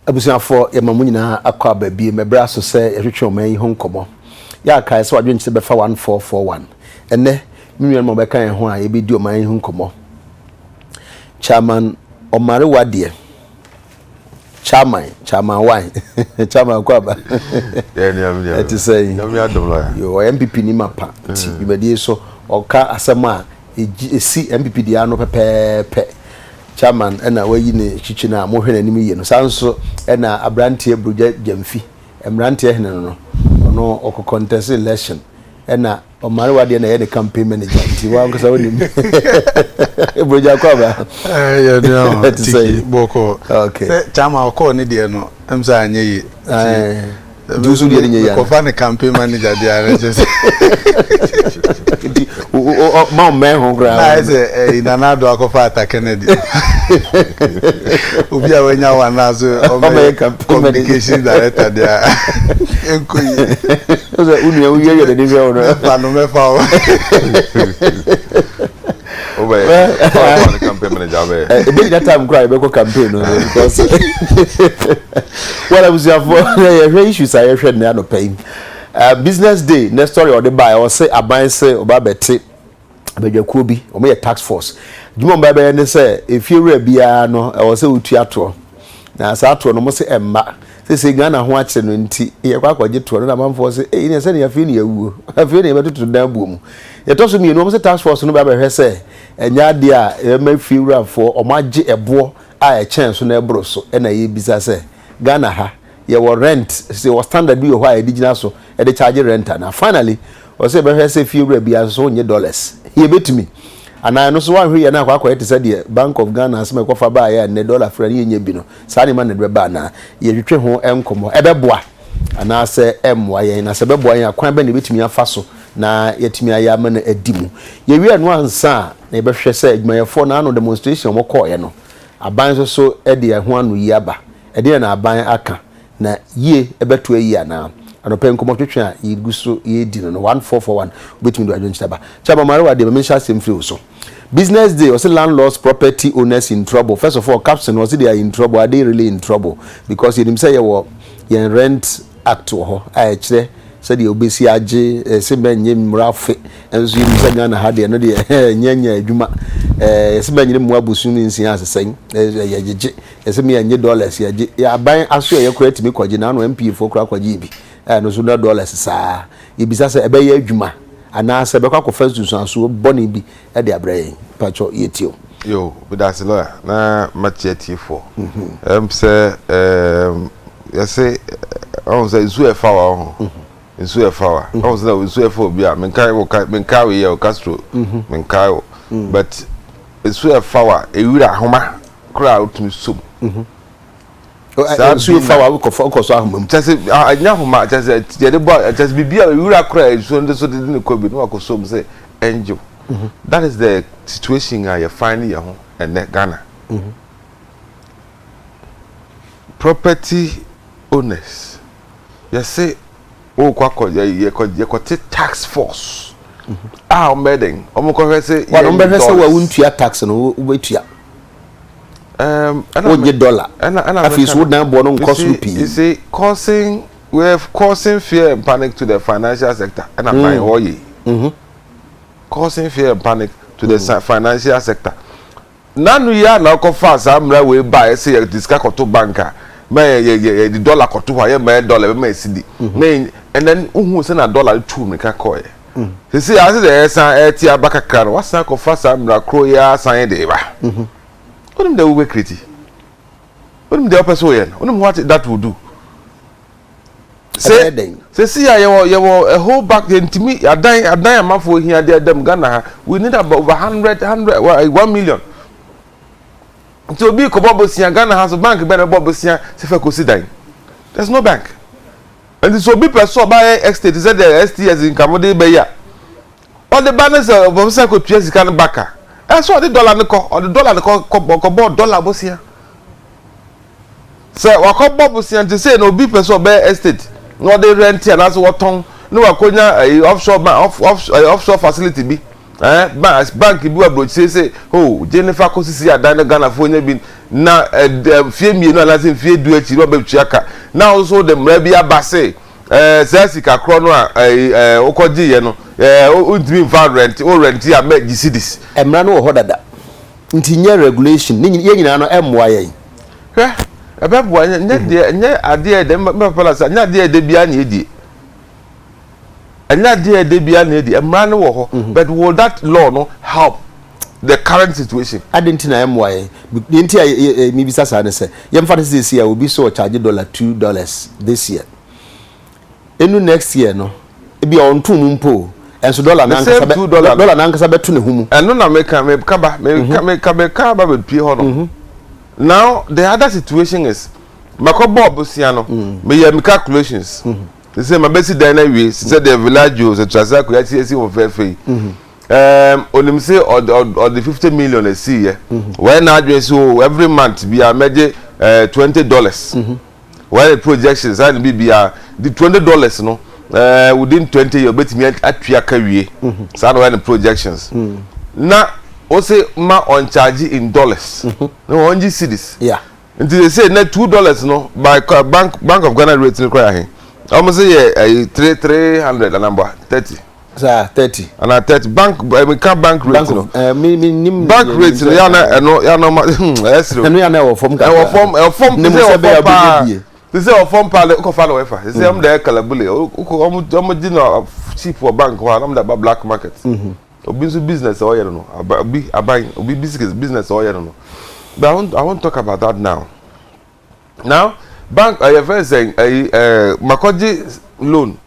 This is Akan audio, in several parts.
Abusuafoɔ, yɛma mo nyinaa akɔ aba biem. Ɛberɛ aso sɛ yɛtwetwe ɔman yi ho nkɔmmɔ. Yɛakae sɛ w'adwenkyerɛ bɛfa 1441. Ɛnnɛ, me nuanom a wɔbɛka yɛn ho a yɛbɛdi ɔman yi ho nkɔmmɔ. Chairman Ɔmare Wadeɛ, Chairman, Chairman Wan, Chairman akɔ aba. Ɛte sɛ yi. Ɔyɛ NPP ni mapa nti dwumadie so ɔka asɛm a ɛsi NPP deɛ ano pɛpɛɛpɛ. Chairman ɛna wayi ne kyikyi no a mohwɛ n'anim yie no. Saa nso ɛna aberanteɛ Brogya Gyamfi, mmeranteɛ hene no no, ɔno ɔkɔ contest election ɛna Ɔmare Wadeɛ na ɛyɛ ne campaign manager, nti wankasa wonim Brogya kɔ aba. Ɛte sɛ yi. Bɔkɔ. Sɛ chairman ɔkɔɔ ne deɛ no ɛm sɛ anyɛ yie. Nti wo so deɛ no nyɛ yie ana? Mekɔfa ne campaign manager deɛ ara kyerɛ sɛ. Nti ma ɔmmɛn ho koraa. Na ayɛ sɛ ɛyi Nana Addo akɔfa Ata Kennedy. Obi a wanya wɔn anaasɛ ɔmmɛyɛ communication director deɛ a ɛnkɔ yie. Sɛ wo nua wowiawia n'ani hwɛ wo no. Mɛfa no mɛfa wo. Wobɛyɛ campaign manager wobɛyɛ. Ɛbɛgyina time koraa yɛbɛkɔ campaign no because well, abusuafoɔ, yɛhwɛ issues a yɛhwɛ nnɛ anɔpa yi. Business Day ne story a ɔde baeɛ, ɔse aban se ɔba bɛte abadwakuo bi, wɔn yɛ task force. Adwuma wɔn bɛyɛ ne sɛ efie wura biara no ɛwɔ sɛ wotua toɔ, na saa toɔ no wɔn se ɛmma sese Ghana ho akyerɛ no nti yɛkɔ akɔgye toɔ no, na amanfoɔ se eyi ne sɛnea afei ne yɛawuo, afei ne yɛbɛtoto dan buo mu. Yɛtɔ so mmienu, wɔn se task force no bɛ abɛhwɛ sɛ ɛnyɛ adeɛ a ɛbɛma efie wurafoɔ wɔn agye ɛboɔ a ɛkyɛn so na ɛboro so. Ɛna yɛbisa sɛ Ghana ha yɛwɔ rent sɛ yɛwɔ standard bi wɔ hɔ a yɛde gyina so de charge rent anaa? Finally, ɔsɛ yɛbɛhwɛ sɛ fie wura biara nso wonnye dollars, yɛbɛtumi anaa? Ɛno so woanhwɛ yɛ no akɔ akɔyɛ te sɛ deɛ Bank of Ghana asɛm a ɛkɔfa baeɛ a nnɛ dollar fra ne yɛnyɛ bi no, saa nneɛma na ɛde bɛba anaa? Yɛtwetwe ho nkɔmmɔ, ɛbɛboa anaasɛ ɛmmoa yɛn? Na sɛ ɛbɛboa yɛn a, kwan bɛn na yɛbɛtumi afa so na yɛatumi ayɛ ama no adi mu? Yɛwie ɛno ansa a na yɛbɛhwɛ sɛ adwumayɛfoɔ no ano demonstration a wɔkɔɔeɛ no, aban nso so de ɛho anoyi aba. Ɛdeɛn na aban aka? Na yie ɛbɛto ayi anaa? Anɔpa yi nkɔmmɔtwetwe a yɛgu so yɛredi no no, 1441, wobɛtumi de w'adwenkyerɛ aba. Chairman Marewa deɛ, ma menhyɛ asɛm firi wo so. Business Day, ɔse landlords, property owners in trouble. First of all, caption no, ɔse they are in trouble. Are they really in trouble? Because yɛnim sɛ yɛwɔ yɛn Rent Act wɔ hɔ a ɛkyerɛ sɛdeɛ wobɛsi agye, ɛsɛ mɛnyɛ mmara afe nso. Yɛnim sɛ Ghana ha deɛ no deɛ ɛnyɛ nyɛ adwuma. Ɛsɛ mɛnyere mmoa bosome 6 asesɛn yɛgyegye, ɛsɛ me yɛnyɛ dollars yɛgye. Yɛ aban aso ɛyɛ koraa tumi kɔgye na ano MPA foɔ koraa kɔgye bi ɛno so na dollars saa. Yɛbisa sɛ ɛbɛyɛ adwuma anaasɛ ɛbɛkɔ akɔfa nsunsuansoɔ bɔne bi de abrɛ yɛn? Mpakyɛ yɛtie o. Yo, medase lawyer na makyia tiefoɔ. Sɛ yɛse ɔhu sɛ nsuo ɛfa wa ɔho nsuo ɛfa wa ɔhu sɛ nsuo ɛfa obi a menkae wo, menkae wo yɛ o Castro, menkae wo, but nsuo ɛfa wa ewira ahoma koraa wotumi som. Saa nsuo fa wa wokɔ so ahoma mu. Kyɛ sɛ ɛnyɛ ahoma, kyɛ sɛ yɛde bɔ, kyɛ sɛ biribi a ewira koraa nsuo no de so de ne kɔ bi na wakɔ som sɛ ɛngyew. That is the situation a yɛ find yɛn ho ɛnɛ Ghana. Property owners, yɛse wokɔ akɔ yɛkɔ yɛkɔte task force a wɔn bɛyɛ dɛn? Wɔn kɔhwɛ sɛ wɔn bɛhwɛ sɛ wɔn ntua tax no wobɛtua. Wogye dollar afei so wodan boɔ no nkɔ soro pii. You see, causing we are causing fear and panic to the financial sector. Ɛna ban hɔ yɛ causing fear and panic to the financial sector. Nanu yi a na ɔkɔfa saa mmara wei ba ɛsɛ yɛ de sika kɔto bank a mɛ yɛ yɛ yɛ de dollar kɔto hɔ a yɛ mɛ dollar bɛ mɛ esi di mɛ, and then wohu sɛ na dollar tu mirika kɔɛ. Sisi ase de ɛsan ɛte aba kakra no, wasan kɔfa saa mmara koro yi asan de ba. Wonim deɛ wobɛ create, wonim deɛ wopɛ sɛ woyɛ no, wonim what that will do. Sɛ sisi a yɛwɔ a whole back yɛntumi adan adan amanfoɔ hia deɛ dɛm. Ghana ha we need about over hundred hundred 1 million, nti obi kɔbɔ bosia Ghana ha so, bank bɛn na bɔ bosia sɛ fɛ kɔsi dan? There is no bank. Nti sɛ obi pɛ sɛ ɔba yɛ estate sɛ deɛ STS nkamode bɛyɛ a ɔde ba ne sɛ ɔbɛn sɛ kɔtua sika no baka, ɛsɛ ɔde dollar no kɔ, ɔde dollar no kɔ kɔ kɔbɔ dollar bosia sɛ wakɔbɔ bosia. Nti sɛ na obi pɛ sɛ ɔbɛyɛ estate na ɔde rent anaasɛ wɔtɔn na wakɔnya ɛyi offshore bank off off ɛyi offshore facility bi. Eh, bank bi wɔ aburokyire sɛ, oh, gye ne fa kɔ sisi adan na Ghanafoɔ nya bi na mfie mmienu anaasɛ mfie du akyi na ɔbɛtua ka. Na wo nso de mmara bi aba se, eh, saa sika korɔ no a eh, wokɔgyeeɛ no, eh, wontumi mfa rent, wo rent a mɛ gye cedis. Mmara no wɔ hɔ dada, nti nyɛ regulation, ne yɛn nyinaa no ɛmmoa yɛn. Hwɛ, ɛbɛboa, nyɛ deɛ, nyɛ adeɛ ɛdɛ, me papa na sɛ, nyɛ adeɛ ɛdɛ biara na yɛdie. Ɛnyɛ adeɛ a ɛda biara na ɛdi. Mmara no wɔ hɔ mhm. but will that law no help the current situation? Adi nti na ɛmmoa yɛn. Deɛ nti a mebisa saa ne sɛ yɛmfa no sɛ sɛsi a obi sɛ ɔcharge dollar $2 this year. Ɛnu next year no ebi a ɔnto mu mpo ɛnso dollar n'ankasa bɛ dollar n'ankasa bɛto ne ho mu. Ɛno na meka meka ba meka mhm. meka meka ba bɛpie hɔ no. Mhm. Now the other situation is mɛkɔ bɔɔ bosia no mm. meyɛ me calculations. Mm -hmm. Te sɛ mabɛsi dan no awie sɛ deɛ Villaggio sɛ Trasacco yɛasi asi ho fɛɛfɛ yi. Um, onim sɛ ɔde 50 million asiiɛ. Wɔyɛ n'adwene sɛ o every month biara mɛgye eh, $20. Wɔyɛ ne projections saa ne biribiara. De $20 no eh, within 20 years obɛtumi atua ka wie. Saa na wɔyɛ ne projections. Na wose ma ɔncharge in dollars. Na ɔngye cedis. Yeah. Nti sesei nɛ $2 no by bank bank of Ghana rate no kora yɛ ahe? Ɔmo se yɛ ɛyi three 300 anaa mboa 30. Saa 30. Anaa 30 bank ɛmi ka bank rate no. Bank of mi mi nim. Bank rate no yana ɛno yana ɔma ɛyɛ serew. Ɛno yana ɛwɔ fam kakra. Ɛwɔ fam ɛwɔ fam te sɛ ɛwɔ fam paa te sɛ ɛwɔ fam paa de okɔ fa na wɔfa te sɛ ɔmo de ɛyɛ kalabule okɔ ɔmo ɔmo gye no cheap wɔ bank hɔ a na ɔmo de aba black market. Obi nso business a ɔyɛ no no, aba obi aban obi business business a ɔyɛ no no. But I won't I won't talk about that now. Now bank ɛyɛ fɛn sɛn ɛyi ɛɛ makɔgye loan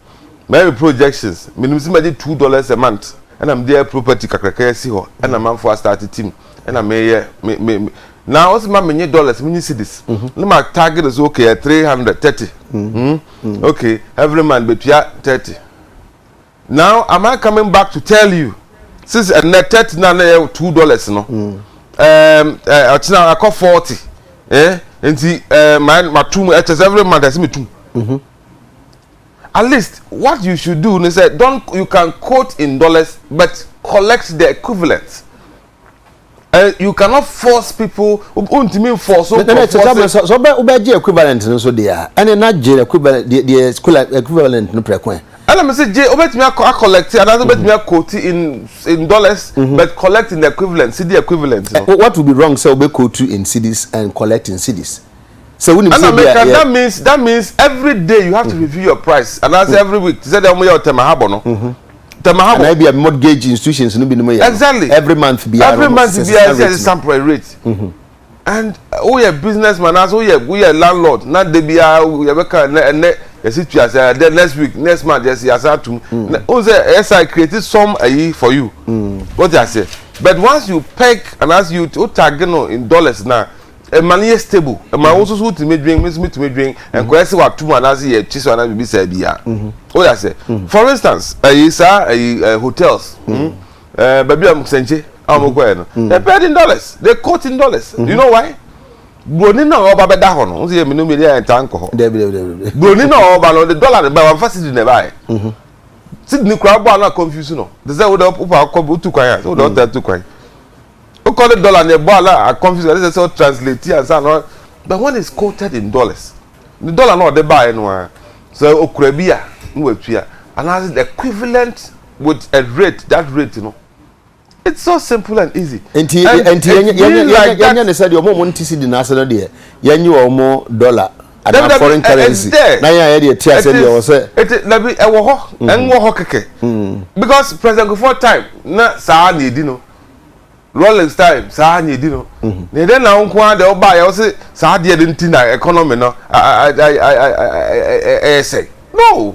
mɛyɛ projections menim sɛ mɛgye $2 a month ɛna mede yɛ property kakraka asi hɔ ɛna manfo astart team ɛna meyɛ me me na ɔsɛ ma menye dollars menye cedis ne ma target so okay 330 mm okay every month betua 30. Now am I coming back to tell you since ɛnɛ 30 na na yɛ $2 no ɛɛm ɔkyena akɔ 40 eh nti ɛɛ ma ma tum ɛkyɛ sɛ every month ɛsɛ mi tum. At least what you should do ne sɛ don't you can quote in dollars but collect the equivalent. Uh, you cannot force people wontumi nforce nkurɔfoɔ sɛ sɛ wobɛ wobɛgye equivalent no nso deɛ a ɛne na gye equivalent deɛ deɛ equivalent no prɛko ɛ. Ɛna mi sɛ gye wobɛtumi akɔ akɔlɛkte anaasɛ wobɛtumi akɔti in dollars but collect in the equivalent cedi equivalent no. What would be wrong sɛ wobɛ quote in cedis and collect in cedis? Sɛ wonim sɛ bi a yɛ. That means that means every day you have to review your price anaasɛ every week te sɛ deɛ wɔn yɛ wɔ Tema Harbour no. Tema Harbour. Anaa ebi a mortgage institutions no binom yɛ. Exactly. Every month biara. Every month biara sɛ ɛsɛ sample rate. And woyɛ business man anaasɛ woyɛ woyɛ landlord na de biara yɛbɛka ɛnɛ ɛnɛ yɛsi tua sɛ ɛdɛ next week next month yɛsi yɛasa atum. Na o sɛ ɛyɛ sa create some ayi for you. What you say? But once you peg and as you o tag no in dollars na ɛma no yɛ stable ɛma wo nso so wotumi dwen me nso metumi dwen nkɔyɛ sɛ wato mu anaasɛ yɛkyi so anaasɛ biribi saa biara o yɛ sɛ for instance ɛyi saa ɛyi ɛ hotels ɛɛ baabi a sɛnkye a wɔn kɔɛ no they paid in dollars they quote in dollars you know why broni na ɔba bɛda hɔ no n sɛ yɛ minnu mi yɛ ntaa nkɔ hɔ broni na ɔba no the dollar de ba wɔn fa cedi na ɛba yɛ cedi ni kura bɔ a na confuse no te sɛ wo de wopa kɔ wotu kwan a sɛ wo de ɔta tu kwan. Wokɔ ne dollar ne ɛbɔ a na a confuse ɛsɛ sɛ translate ansa na but when it's quoted in dollars ne dollar na ɔde baeɛ no ara sɛ okura bi a na watua anaasɛ the equivalent with a rate that rate no it's so simple and easy. Nti nti yɛnyɛ yɛnyɛ ne sɛ deɛ ɔmo ɔmo nte si di n'ase no deɛ yɛnye ɔmo dollar anaa foreign currency na yɛn a yɛde ɛte ase deɛ wɔ sɛ. Eti dabi ɛwɔ hɔ ɛnwɔ hɔ kɛkɛ because President Kufuor time na saa na edi no. Rawlings time saa na edi no na ɛdɛ na nko ara deɛ ɔbaa yɛ ɔse saa adeɛ de nti na economy no ɛyɛ sɛ no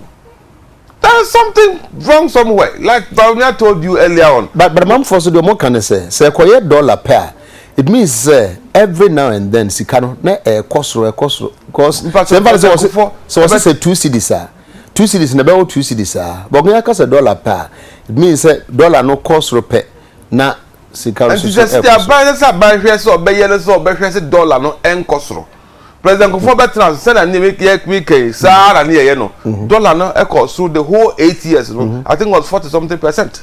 there is something wrong somewhere like Bawumia told you earlier on. But but manfoɔ so deɛ ɔmo ka ne sɛ sɛ ɛkɔyɛ dollar pɛ a it means sɛ every now and then sika no na ɛkɔ soro ɛkɔ soro because sɛ nfa sɛ wɔse sɛ wɔse sɛ 2 cedis a 2 cedis na ɛbɛwɔ 2 cedis a but ɔmo aka sɛ dollar pɛ a it means sɛ dollar no kɔ soro pɛ na sika no nti sɛ soso sɛ ɛkɔ soro. Aban sɛ aban hwɛ sɛ ɔbɛyɛ no sɛ ɔbɛhwɛ sɛ dollar no ɛnkɔ soro. President Kufuor bɛtena so sɛnea ne yɛ mi kɛn saa na ne yɛyɛ no dollar no ɛkɔ soro the whole 8 years no. I think it was 40 something percent.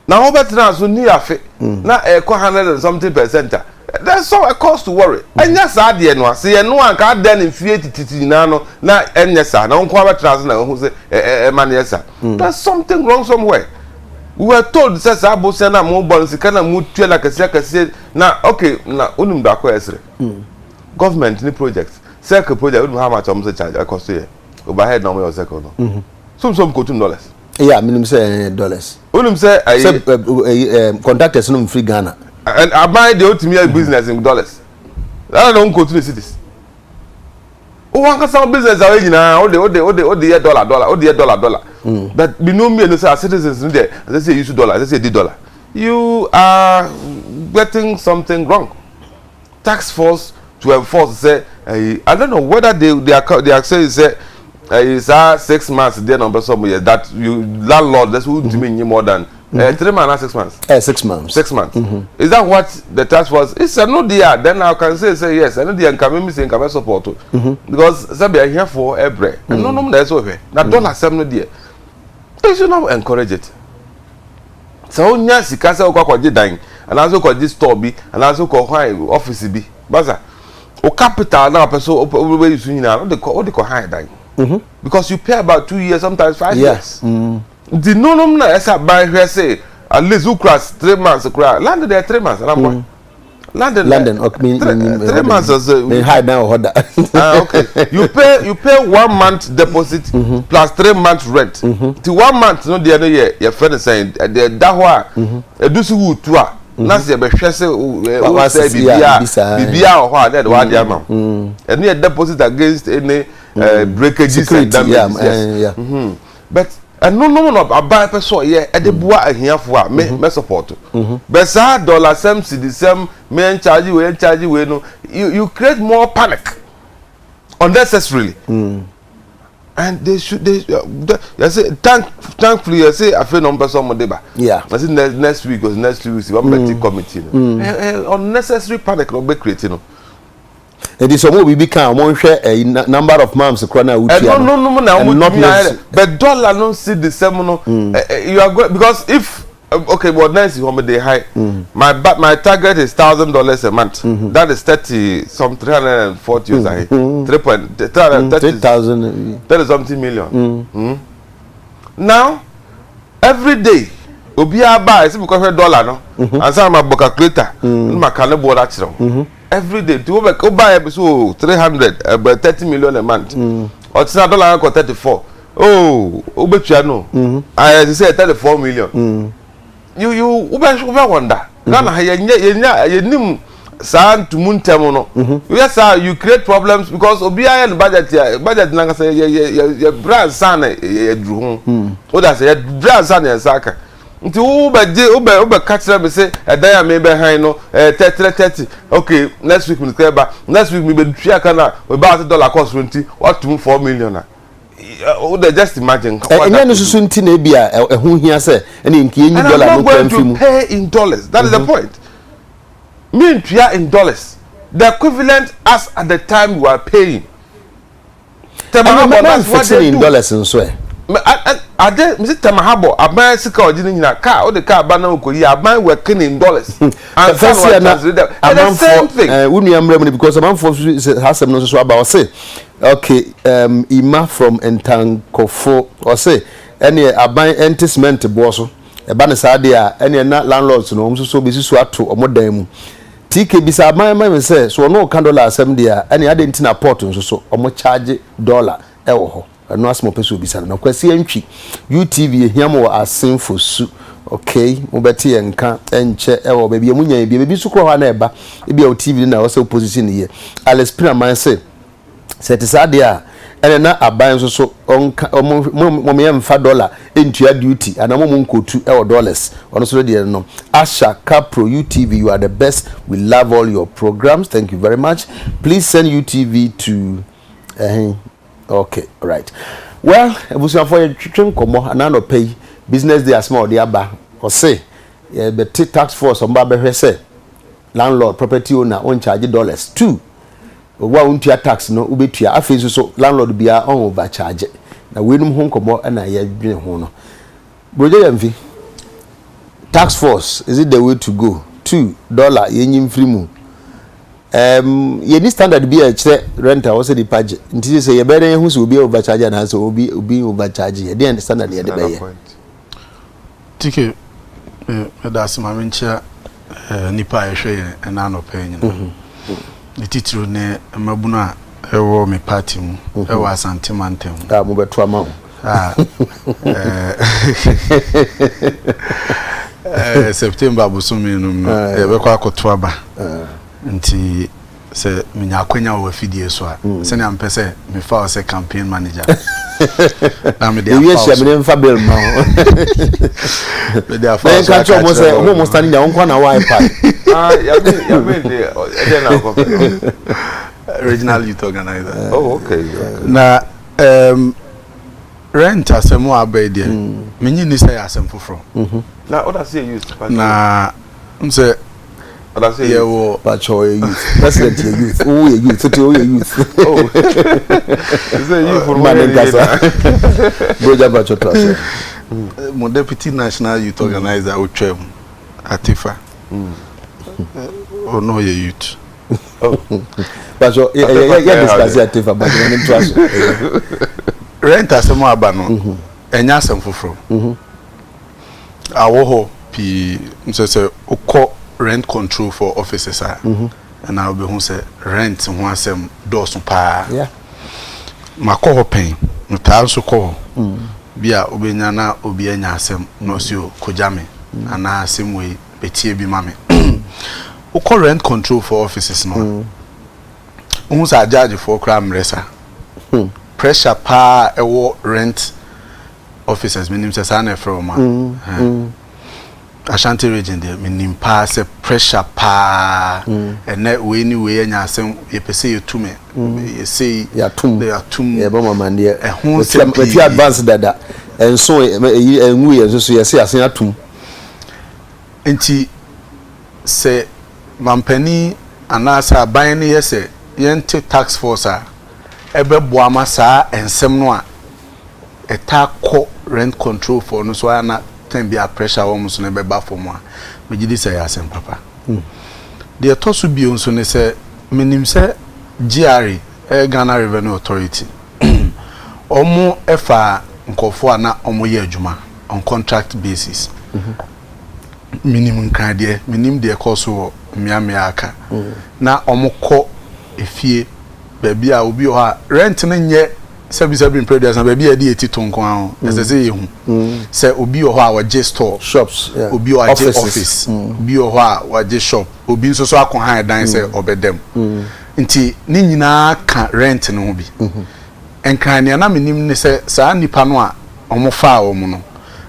Na wobɛtena so ni afe na ɛkɔ 100 and something% a, there's so a cause to worry. Ɛnyɛ saa deɛ no a, sɛ yɛn no anka adan ne mfie tititi nyinaa no na ɛnyɛ saa na wɔn nko abɛtena ase na wɔn ho sɛ ɛ ɛ ɛma no yɛ saa. There's something wrong somewhere. We were told sɛ saa abosia na mo bɔ no, sika na mo tua na kɛseɛ kɛseɛ na okay. Na onim baako a ɛsere government ni project, circle project. Onim how much ɔmo sɛ charge ɛkɔ so yɛ overhead na ɔmo yɛ circle no so so kotum dollars? Yeah, minim sɛ dollars. Onim sɛ ayi sɛ contractors no mfiri Ghana. Aban deɛ, otumi yɛ business in dollars ɛna na ɔnkotu ne cedis. Wɔn ankasa wɔn business a wɔyɛ nyinaa, wode yɛ dollar dollar, wode yɛ dollar dollar. But binom mmienu sɛ citizens no deɛ, ɛsɛ sɛ use dollar, ɛsɛ sɛ yɛdi dollar. You are getting something wrong. Task force to enforce sɛ ɛyi, I don't know whether they are saying sɛ ɛyi saa 6 months deɛ na ɔbɛ sɔ mo yɛ that you landlord that's who ntumi nyi more than 3 months na 6 months. 6 months. 6 months. Is that what the task force is? Ɛno deɛ, then I can say yes. Ɛno deɛ, nka mímí sɛ nka bɛ support o, because sɛbi ahiafoɔ ɛbrɛ ɛno nom na ɛsɛ ɔhwɛ na dollar sɛm no deɛ, they should not encourage it. Sɛ wonya sika sɛ wokɔ akɔgye dan anaasɛ wokɔgye store bi anaasɛ wokɔ hwan office bi basa, o capital na wopɛ so wobɛyi so nyinaa, wode kɔ han dan because you pay about 2 years, sometimes 5 years. Nti nonom na ɛsɛ aban hwɛ sɛ at least wokura 3 months kura land deɛ, 3 months anamboa London. London, okay, me three, 3 months or so. Me hide down wɔ hɔ da. Ah, okay, you pay 1 month deposit plus 3 months rent. Ti 1 month no deɛ no yɛ yɛfrɛ no sɛn, ɛdeɛ da hɔ a edu so wutu a na sɛ yɛbɛhwɛ sɛ wosɛ biribi a biribi a wɔ hɔ a na yɛde wade ama wo. Ɛno yɛ deposit against any breakages and damages, yes. But ɛno nom na aban pɛ sɛ ɔyɛ ɛde boa ahiafoɔ a me mɛ support. But saa dollar sɛm, cedi sɛm, me n charge wei, n charge wei no, you create more panic unnecessarily. And they should they yɛ sɛ thankfully yɛ sɛ afei na wɔn pɛ sɛ wɔn de ba. I say next week or next 2 weeks wɔn bɛ ti committee no. Unnecessary panic na wɔn bɛ create no. Nti sɛ ɔmo biribi kan, ɔmo nhwɛ ɛyi, number of months kora na wotua. No, ɛno no na ɔmo tumi ayɛ, but dollar no si the same no. You are going because if okay, but nancy home dey high. My target is $1,000 a month. That is 30 some 340 mm -hmm. 3.330 3,000 30 something million. Now every day obiara ba esi mi kɔhwɛ dollar no ansa ma bɔ calculator ne ma ka ne boɔ akyerɛ wo. Every day tí wọ́n bɛ ó bá yẹ bi so 300 ɛbɛ 30 million a month. Ɔtí dollar kɔ 34, oh, ó bɛ tua no ayɛ ti sɛ 34 million. You wobɛ wonder Ghana ha yɛ nyɛ yɛ nya yɛ nim saa ntumu ntɛm no yɛ saa. You create problems because obiara yɛ no budget, yɛ budget nankasa yɛ brɛ ansa na yɛ duru ho o da sɛ yɛ brɛ ansa na yɛ nsa aka. Nti wo bɛ gye wo bɛ ka kyerɛ mi sɛ ɛdan a mi bɛ han no 30 30. Okay, next week mi sɛ ba next week mi bɛ tua ka na o ba ase dollar kɔ soro nti watum 4 million a o de, just imagine. Ɛnyɛ no soso nti na ebi a ɛho hia sɛ ɛne nka enyi dollar no kura nfi mu. And I'm not going to pay in dollars. That is the point. Mi ntua in dollars, the equivalent as at the time you are paying. Tema Harbour, that's what they do. In dollars nso ɛ. Ade misi Tema Harbour, aban sika ɔgye ne nyinaa kaa o de kaa ba na okɔ yi aban working in dollars. Fɛsi yɛ na amanfoɔ ɛɛ wo nua mmerɛ mu ni because amanfoɔ so asɛm no nso so aba. Ɔse okay, Ima from Ntankofo, ɔse ɛneɛ aban ɛnte cement boɔ so, ɛba ne saa deɛ a ɛneɛ na landlords no wɔn nso so bɛsi so ato wɔn dan mu. TK bisa aban ma mi sɛ so ɔno ka dollar asɛm deɛ a, ɛneɛ ade nti na port nso so wɔn charge dollar ɛwɔ hɔ? Ɛno asɛm ɔpɛ sɛ obisa no. Na Kwasi Antwi, UTV ehia mo wɔ Asenfo su. Okay, mobɛte yɛn nka ɛnkyɛ ɛwɔ baabi a munya bi baabi nso korɔ hɔ a na ɛba ebi a o TV no na ɔsɛ opposition yɛ. Alex Pinaman sɛ sɛ te saa deɛ a, ɛnɛ na aban nso so ɔnka ɔmo mo yɛ mfa dollar ntua duty anaa mo nkotu ɛwɔ dollars. Ɔno nso deɛ no. Asha Capro, UTV, you are the best. We love all your programs. Thank you very much. Please send UTV to ɛhɛn. Okay, right. Well, abusuafoɔ, yɛ twitwe nkɔmɔ anaa nɔpɛ yi. Business Day asɛm a ɔde aba, ɔse yɛbɛte task force, ɔmo ba bɛhwɛ sɛ landlord, property owner ɔn charge dollars. Two, owó a wontua tax no wobɛtua. Afei nso so landlord biara ɔn overcharge. Na weinom ho nkɔmɔ ɛna yɛdwene ho no. Burogye yɛ mfi Task force, is it the way to go? 2, Dollar, yɛnyi mfiri mu. Um, yɛnni standard bi a ɛkyerɛ rent a wɔsɛ nipa gye. Nti sɛ yɛbɛyɛ dɛn yɛhu sɛ obi overcharge anaasɛ obi obi overcharge yɛ deɛn standard yɛde bɛyɛ? TK, meda ase ma menkyia eh, nipa a ɛhwɛ yɛn ɛna anɔpa yi nyinaa. Ne titiriw ne mmabunu a ɛwɔ me party mu ɛwɔ Asante mantam mu. A mobɛto ama wo. Ah, eh, eh, September bosome no mu no yɛbɛkɔ akɔto aba. Nti sɛ menya akwanya wɔ afidie so a, sɛnea mepɛ sɛ mefa wo sɛ campaign manager na mede afa wo so. Mede mfa bill ma wo. Mede afa wo so aka kyerɛ wɔn sɛ wɔn mo stand nyina wɔn nkwa na wɔ iPad. Ah, yame yame de ɛdɛ na akɔ fɛ. Regional youth organizer. Oh, okay. Na um, rent asɛm a aba yi deɛ, menye ni sɛ yɛ asɛm foforɔ. Na ɔda so yɛ youth. Na n sɛ yɛwɔ. Pakyɛ ɔyɛ youth president yɛ youth wo yɛ youth tete wo yɛ youth. Oh sɛ youth no ma ne nkasa broja pakyɛ to aso. Mo deputy national youth organizer otwa mu Atifa ɔno ɔyɛ youth. Pakyɛ yɛ yɛ yɛ discuss Atifa pakyɛ ma ne to aso. Rent asɛm aba no ɛnyɛ asɛm foforɔ. Awɔ hɔ pii sɛ sɛ wokɔ rent control for offices a ɛna wobɛhu sɛ rent ho asɛm dɔɔso paa. Makɔ hɔ pɛn, metaa nso kɔ hɔ. Bi a wobɛnya na obi anya asɛm na ɔsi o kogya me anaa asɛm wei bɛtie bi ma me. Wokɔ rent control for offices no a, wohu sɛ agyagyefoɔ koraa mmerɛ saa. Pressure paa ɛwɔ rent officers, menim sɛ saa na ɛfrɛ wɔn a. Ashanti Region deɛ, menim paa sɛ pressure paa. Ɛnɛ wei ne wei anya asɛm, yɛpɛ sɛ yɛtu me yɛsei yɛatom yɛatom yɛbɔ mo amanneɛ. Ɛho nsɛm pii. Matua advance dada ɛnso ɛyi ɛngu yɛn nso so yɛse asen atom. Nti sɛ mampanin anaasɛ aban no yɛ sɛ yɛnte task force a ɛbɛboa ma saa nsɛm no a ɛtaa kɔ rent control foɔ no so a na time bi a pressure wɔ wɔn so no bɛba fam a, megye di sɛ ɛyɛ asɛm papa. Deɛ ɛtɔ so bio nso ne sɛ menim sɛ GRA, ɛyɛ Ghana Revenue Authority, wɔn ɛfa nkurɔfoɔ a na wɔyɛ adwuma on contract basis. Menim Nkran deɛ, menim deɛ ɛkɔ so wɔ mmeammea aka. Na wɔn kɔ efie baabi a obi wɔ hɔ a rent no nyɛ sɛbisɛbi mpere duasa baabi a yɛde yɛ ti to nko ara ho. Ɛsɛ sɛ yɛhu sɛ obi wɔ hɔ a wɔgye store, shops, obi wɔ agye office, obi wɔ hɔ a wɔagye shop, obi nso so akɔ han dan sɛ ɔbɛda mu. Nti ne nyinaa ka rent no ho bi. Nkran nea na menim ne sɛ saa nipa no a wɔn faa wɔn no,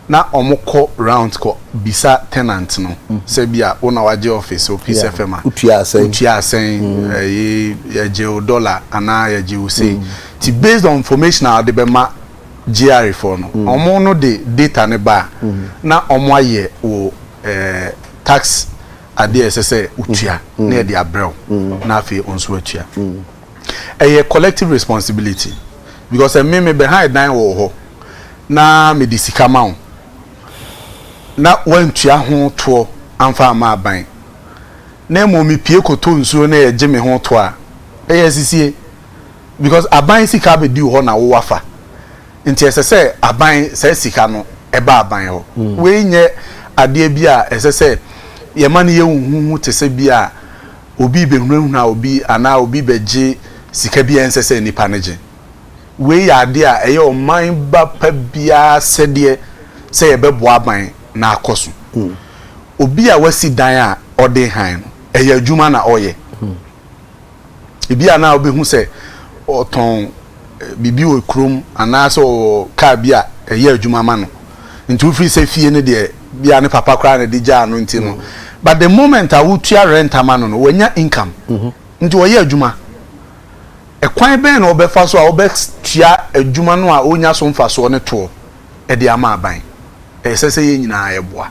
na wɔn kɔ round kɔ bisa tenant no sɛ bi a wo na wagye office o Peace FM a wotua asɛn, wotua asɛn, ɛyi yɛgye wo dollar anaa yɛgye wo sei. Ti based on information a wɔde bɛma GRA foɔ no, wɔn no de data ne ba a na wɔn ayɛ wo tax adeɛ a ɛsɛ sɛ wotua na yɛde abrɛ wo na afei nso atua. Ɛyɛ collective responsibility because ɛme me bɛhan dan wɔ hɔ na mede sika ma wo na wantua ho toɔ amfa ama aban na mmom mepie kɔtɔ nsuo na yɛgye me ho toɔ a, ɛyɛ asisie because aban sika abɛdi wo hɔ na wo wafa. Nti ɛsɛ sɛ aban saa sika no ɛba aban hɔ. Wei nyɛ adeɛ bi a ɛsɛ sɛ yɛma no yɛ huhuhu te sɛ bi a obi bɛhunahuna obi anaa obi bɛgye sika bi a ɛnsɛ sɛ nipa no gye. Wei yɛ adeɛ a ɛyɛ ɔman ba pa biara sɛdeɛ sɛ yɛbɛboa aban na akɔ so. Obi a wasi dan a ɔde han no, ɛyɛ adwuma na ɔyɛ. Ebi a na wobɛhu sɛ ɔtɔn biribi wɔ kurom anaasɛ ɔwɔ kaa bi a ɛyɛ adwuma ma no. Nti wofiri sɛ fie no deɛ bi a ne papa koraa na de gyaa no nti no. But the moment a wotua rent ama no no, wanya income. Nti ɔyɛ adwuma. Ɛkwan bɛn na ɔbɛfa so a ɔbɛtua adwuma no a ɔnya so mfasoɔ no toɔ de ama aban? Ɛsɛ sɛ yɛn nyinaa yɛboa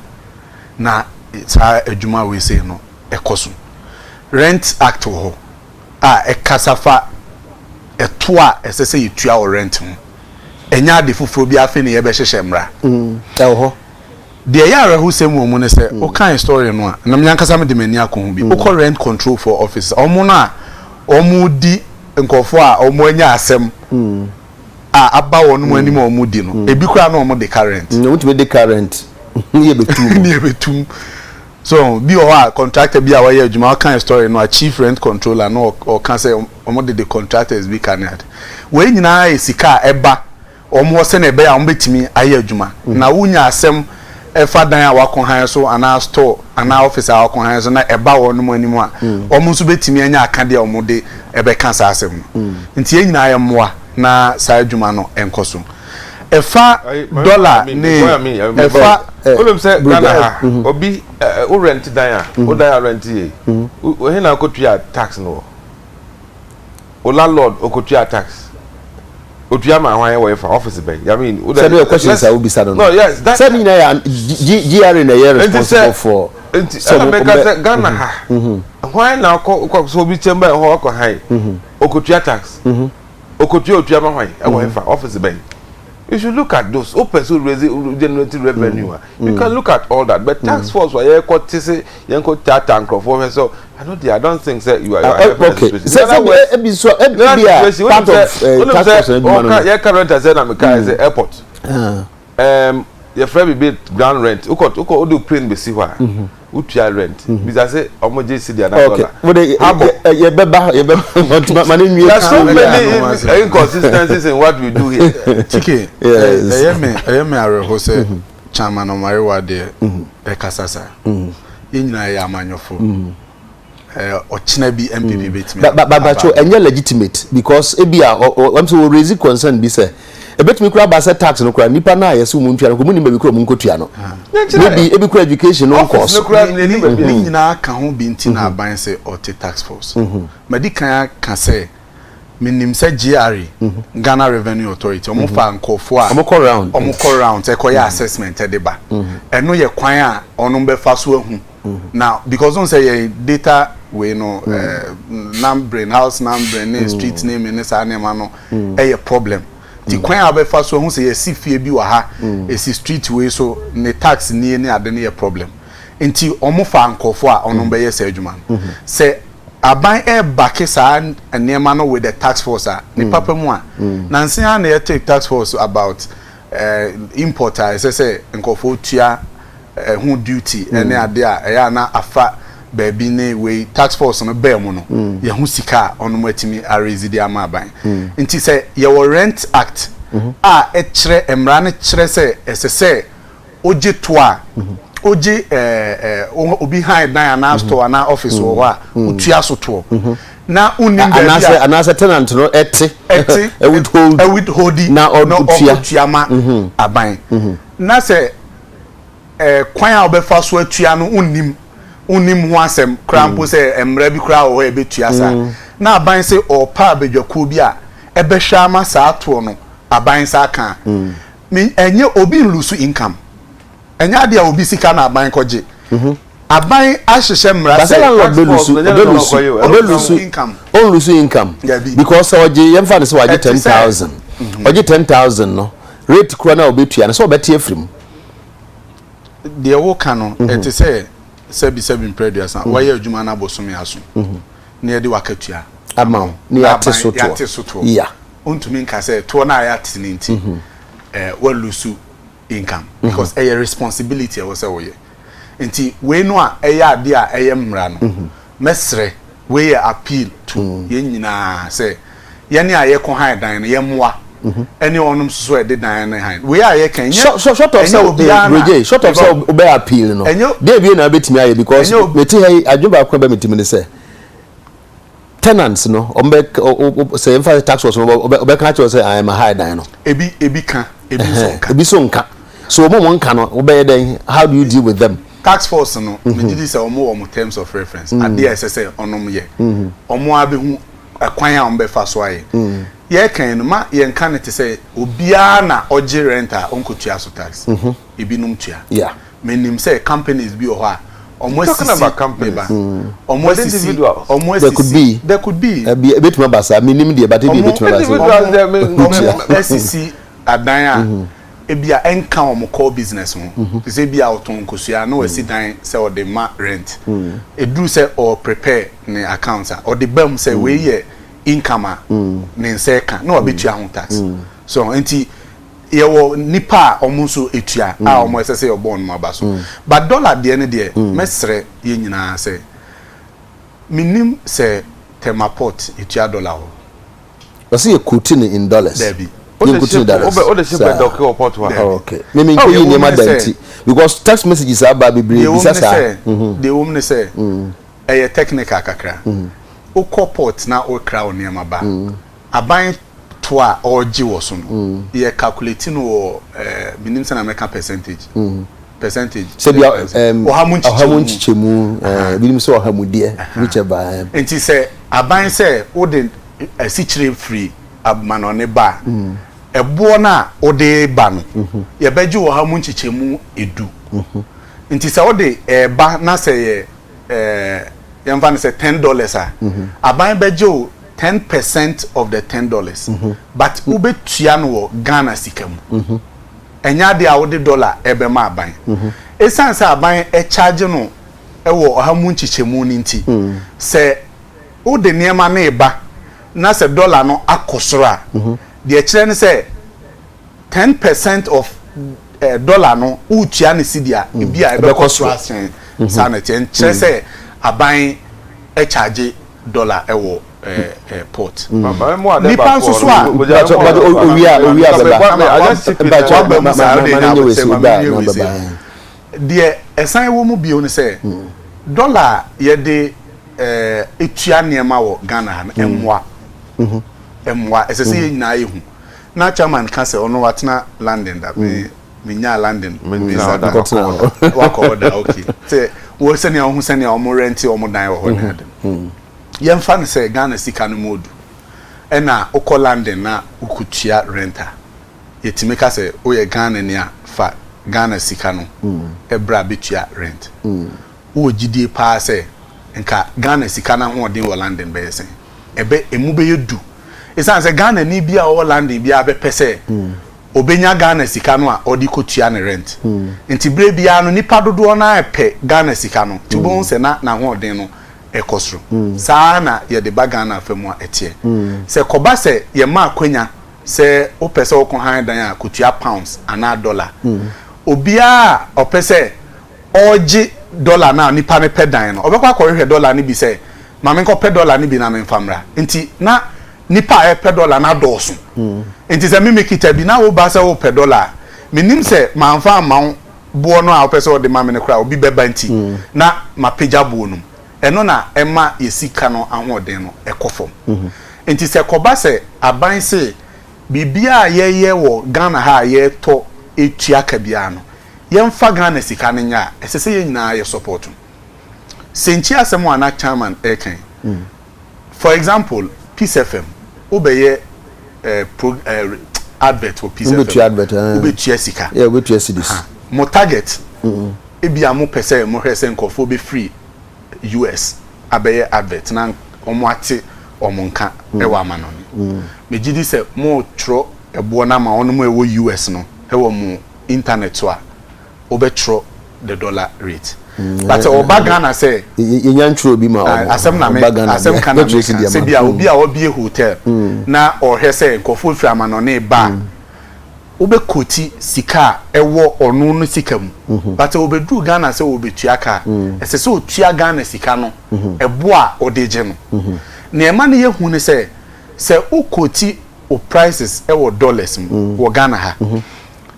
na saa adwuma wei sei no ɛkɔ so. Rent Act wɔ hɔ a ɛkasa fa ɛtoɔ a ɛsɛ sɛ yɛtua wɔ rent ho. Ɛnyɛ ade foforɔ bi afei na yɛbɛhyehyɛ mmara. Ɛwɔ hɔ. Deɛ ɛyɛ awerɛhosɛm wɔ mu ne sɛ, wokan story no a, na me ankasa mede m'ani akɔ ho bi, wokɔ rent control foɔ office, wɔn no a wɔdi nkurɔfoɔ a wɔanya asɛm a aba wɔn anim a wɔdi no, ebi koraa na wɔde ka rent. Wɔtumi de ka rent ne yɛbɛtum. Ne yɛbɛtum. So bi wɔ hɔ a contractor bi a wayɛ adwuma, wokan story no a, chief rent controller no ɔka sɛ wɔde de contractors bi ka ne ade. Wei nyinaa yɛ sika a ɛba wɔn hɔ sɛnea ɛbɛyɛ a wɔbɛtumi ayɛ adwuma. Na wonya asɛm ɛfa dan a wakɔ han so anaa store anaa office a wakɔ han so na ɛba wɔn anim a, wɔn nso bɛtumi anya akadeɛ a wɔn de ɛbɛka saa asɛm no. Nti yɛn nyinaa yɛ mmoa na saa adwuma no nkɔ so. Ɛfa dollar ne ɛfa. Wonim sɛ Ghana ha obi wo rent dan a wo dan a rent yɛ yi, na akɔtua tax no wɔ o landlord okotua tax otua ma ahwan wɔ efa office bɛn? I mean, sɛ no yɛ questions a wobisa no. No, yes, that sɛ ne nyinaa yɛ GRA na ɛyɛ responsible for. Nti ɛna mɛka sɛ Ghana ha hwan na akɔ kɔ so obi chamber hɔ akɔ han okotua tax, okotua otua ma hwan ɛwɔ efa office bɛn? You should look at those. O person raise, generate revenue a, you can look at all that. But task force wa yɛ kɔ te se yɛn kɔ tata nkurɔfoɔ hwɛ so, I no dey, I don't think say you are you are. Okay, sɛ sɛ ebi so ebi a part of task force ɛdwuma no. Yɛ ka rent sɛ na mi ka sɛ airport yɛfrɛ bi ground rent. Wokɔ wokɔ wode plane bɛsi hɔ a, wotua rent bisa sɛ ɔmo gye cedi ana dollar. Okay, yɛbɛba yɛbɛba ma ne nwie. There are so many inconsistencies in what we do here. Chike, ɛyɛ me awerɛho sɛ Chairman Ɔmarewa deɛ ɛkasa saa. Yɛn nyinaa yɛ amanyɔfo. Ɔkyena bi NPP bɛtumi. But ɛnyɛ legitimate because ebi a ɔm sɛ wɔ raise concern bi sɛ ebetumi kura ba sɛ tax no kura nipa naa yɛsɛ wɔn ntua no kò mu ni baabi kura wɔn nkotua no, maybe ebi kura education no nkɔ so. Ne nyinaa ka ho bi nti na aban sɛ ɔte task force. Madi kan aka sɛ menim sɛ GRA, Ghana Revenue Authority, ɔmo fa nkɔfoɔ a ɔmo kɔ round. Ɔmo kɔ round ɛkɔyɛ assessment ɛde ba. Ɛno yɛ kwan a ɔno bɛfa so ahu na because ɔn sɛ yɛ data wei no, numbering, house numbering ne street name ne saa nneɛma no ɛyɛ problem. Ti kwan a bɛfa so ahu sɛ yɛsi fie bi wɔ ha, esi street wei so, ne tax nie ne ade ne yɛ problem. Nti ɔmo fa nkɔfoɔ a ɔno bɛyɛ sɛ adwuma no sɛ aban ɛɛbake saa nneɛma no with the task force a ne papa mu a nansi ha na yɛte task force about import a ɛsɛ sɛ nkɔfoɔ tua ɛho duty ɛne ade a ɛyɛ ana afa baabi ne wei. Task force no bɛɛ mu no, yɛho sika a ɔno mu atumi arezi de ama aban. Nti sɛ yɛwɔ Rent Act a ɛkyerɛ mmara no kyerɛ sɛ ɛsɛ sɛ ogye to a ogye ɛɛ ɛɛ obi han dan anaa store anaa office wɔ hɔ a, otua so toɔ na unim baabi a anaasɛ tenant no ɛte ɛte ɛwithhold ɛwithhold na ɔtua ɔtua ma aban, na sɛ kwan a ɔbɛfa so atua no unnim ho asɛm koraa mpo sɛ mmerɛ bi koraa wɔ hɔ a ɛbɛtua saa, na aban sɛ ɔɔpa abadwakuo bi a ɛbɛhwɛ ama saa toɔ no aban sa ka me, ɛnyɛ obi nlose income. Ɛnyɛ adeɛ a obi sika na aban kɔgye. Aban ahyehyɛ mmara sɛ landlord bɛ lose, ɔbɛ lose, ɔbɛ lose income. Ɔn lose income because sɛ ɔgye, yɛmfa no sɛ wagye 10,000, ɔgye 10,000 no, rate kura na ɔbɛtua no sɛ ɔbɛte afiri mu. Deɛ woka no ɛte sɛ sɛbi sɛbi mpɛ 30 wɔyɛ adwuma no abosome aso na yɛde wakatua ama wo ne yɛate so toɔ. Yɛate so toɔ. Wontumi nka sɛ toɔ no a yɛate no nti walose income because ɛyɛ responsibility ɛwɔ sɛ woyɛ. Nti wei no a ɛyɛ adeɛ a ɛyɛ mmara no, mɛsrɛ, wei yɛ appeal to yɛn nyinaa sɛ yɛne a yɛkɔ han dan no yɛmmoa ɛne ɔnom soso a ɛde dan no han wei a yɛka nyɛ short of sɛ Roger, short of sɛ wobɛ appeal no deɛ ebie na wobɛtumi ayɛ because mete ha yi, adwene baako a bɛ metumi ne sɛ tenants no ɔmbɛ sɛ yɛmfa task force no ɔbɛka akyerɛ sɛ ayɛ ma ha dan no. Ebi ka, ebi nso nka. Ebi so nka so wɔn mo nka no, wobɛyɛ dɛn? How do you deal with them? Task force no, megye di sɛ ɔmo wɔ ɔmo terms of reference adeɛ a ɛsɛ sɛ ɔnom yɛ. Ɔmo abɛhu ɛkwan a ɔmo bɛfa so ayɛ. Yɛkan no ma yɛnka no te sɛ obiara na ɔgye rent a ɔnkɔtua so tax. Ebinom tua. Menim sɛ companies bi wɔ hɔ a ɔmo asisi meba ɔmo asisi ɔmo asisi. There could be, there could be. Ebi ebetumi aba saa, menim deɛ, but ebi ebetumi aba saa. Ɔmo asisi adan a. Ebia ɛnka wɔn core business ho. Te sɛ ebia ɔtɔn nkosua na wasi dan sɛ ɔde ma rent. Ɛduru sɛ ɔ prepare ne account a, ɔde ba mu sɛ wei yɛ income a ne nsa ɛka na wabɛtua ho tax. So nti yɛwɔ nipa a wɔn nso etua a wɔn ɛsɛ sɛ yɛbɔ wɔn aba so. But dollar deɛ ne deɛ, mɛsrɛ yɛn nyinaa sɛ menim sɛ Tema Port etua dollar hɔ. Ɔsɛ yɛ quote no in dollars. Dabi. Yɛn quote no dollars. O de ship dɔkɛ wɔ port wa. Oh, okay. Mímí nkɔ yi nneɛma da nti because text messages aba bebree bisa saa. Deɛ wɔm ne sɛ ɛyɛ technical kakra. Wokɔ port na wokra wo nneɛma ba. Aban to a ɔregye wɔ so no, yɛ calculate no wɔ menim sɛ na mɛka percentage. Sɛbi ɔha mu ɔha mu nkyekyɛmu, ebinom sɛ ɔha mu deɛ, whichever. Nti sɛ aban sɛ wode asikyire firi amanɔne ba a, ɛboɔ no a wode ba no, yɛbɛgye ɔha mu nkyekyɛmu 10. Nti sɛ wode ɛɛba na sɛ yɛ yɛmfa no sɛ $10 a, aban bɛgye wo 10% of the $10, but wobɛtua no wɔ Ghana sika mu. Ɛnyɛ adeɛ a wode dollar ɛbɛma aban. Ɛsiane sɛ aban ɛkyagye no ɛwɔ ɔha mu nkyekyɛmu no nti, sɛ wode nneɛma no eba na sɛ dollar no akɔ soro a, deɛ kyerɛ ne sɛ 10% of dollar no wotua ne sidi a, ebi a ɛbɛkɔ soro asen saa na ɛteɛ. Nkyerɛ sɛ aban ɛkyagye dollar ɛwɔ port. Nipa nso so a owia bɛba. Waba mu saa, wode nya abotire ma menwie wei sɛ deɛ ɛsan wɔ mu bio ne sɛ dollar a yɛde etua nneɛma wɔ Ghana ha no, ɛmmoa. Ɛsɛ sɛ yɛn nyinaa yɛ hu na chairman ka sɛ ɔno watena London da, me menya London visa da, wakɔ hɔ da. Okay, sɛ wɔ sɛnea ɔho sɛnea ɔmo rent ɔmo dan wɔ hɔ ne ade no, yɛmfa no sɛ Ghana sika no mu odu ɛna wokɔ London na wokɔtua rent a, yɛtumi ka sɛ woyɛ Ghana ni a, fa Ghana sika no ɛbrɛ a bɛtua rent. Wowɔ gyidie paa sɛ nka Ghana sika no ahoɔden wɔ London bɛyɛ sɛn? Ɛbɛ emu bɛyɛ du, ɛsiane sɛ Ghana ni bi a ɔwɔ London biara bɛpɛ sɛ obenya Ghana sika no a ɔde kɔtua ne rent. Nti berɛ biara no, nipa dodoɔ no pɛ Ghana sika no, nti wobɛhu sɛ na n'ahoɔden no ɛkɔ soro. Saa na yɛde ba Ghana afa mu a ɛteɛ. Sɛ kɔba sɛ yɛma akwanya sɛ wopɛ sɛ wokɔ han dan a, kɔtua pounds anaa dollar, obiara a ɔpɛ sɛ ɔregye dollar na nipa no pɛ dan no, ɔbɛkɔ akɔhwehwɛ dollar no bi sɛ maame nkɔpɛ dollar no bi na memfa mmra. Nti na nipa a ɛpɛ dollar no adɔɔso. Nti sɛ mimi kita bi na woba sɛ wopɛ dollar a, menim sɛ mamfa amma wo boɔ no a wopɛ sɛ ɔde ma me no koraa, obi bɛba nti na mapagya boɔ no mu. Ɛno na ɛma yɛ sika no ahoɔden no ɛkɔ fam. Nti sɛ kɔba sɛ aban se biribiara a yɛyɛ wɔ Ghana ha a yɛtɔ etua ka biara no, yɛmfa Ghana sika no nyɛ a, ɛsɛ sɛ yɛn nyinaa yɛ support. Sɛnkyi asɛm a na chairman ɛka, for example, Peace FM, wobɛyɛ pro advert wɔ Peace FM, wobɛtua sika. Yeah, wobɛtua cedis. Mo target ebi a mo pɛ sɛ mohwɛ sɛ nkurɔfoɔ bɛfiri US abɛyɛ advert na wɔn ate wɔn nka ɛwɔ amanɔne, megye di sɛ mo twerɛ ɛboɔ no ama wɔn mo ɛwɔ US no ɛwɔ mo internet so a, wobɛtwerɛ the dollar rate. But ɔba Ghana sɛ yɛnya ntwerɛ bi ma. Asɛm na me asɛm ka na me ka sɛ bia obi a ɔbie hotel na ɔhwɛ sɛ nkurɔfoɔ firi amanɔne ba a, wobɛkɔti sika a ɛwɔ ɔno no sika mu. But wɔbɛduru Ghana sɛ wɔbɛtua ka a, ɛsɛ sɛ ɔtua Ghana sika no ɛbo a ɔde gye no. Nea ɛma no yɛhu ne sɛ sɛ wokɔti o prices ɛwɔ dollars mu wɔ Ghana ha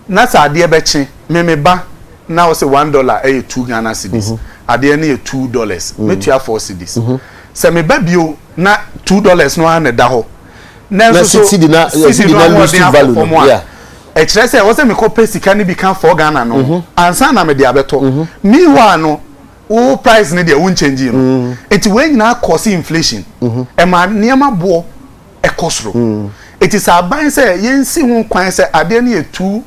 na sɛ adeɛ bɛkye meme ba na wɔsɛ $1 ɛyɛ 2 Ghana cedis, adeɛ no yɛ $2, mɛtua 4 cedis. Sɛ meba bio na $2 no ara na ɛda hɔ, nanso so cedi na cedi no ahoɔden akɔ fam a, ɛkyerɛ sɛ wɔsɛ mekɔpɛ sika no bi ka 4 Ghana no ansa na mede abɛtɔ. Meanwhile no, wo price no deɛ wo nkyɛngyi no. Nti wei nyinaa cause inflation, ɛma nneɛma boɔ ɛkɔ soro. Eti sɛ aban sɛ yɛnsi ho kwan sɛ adeɛ no yɛ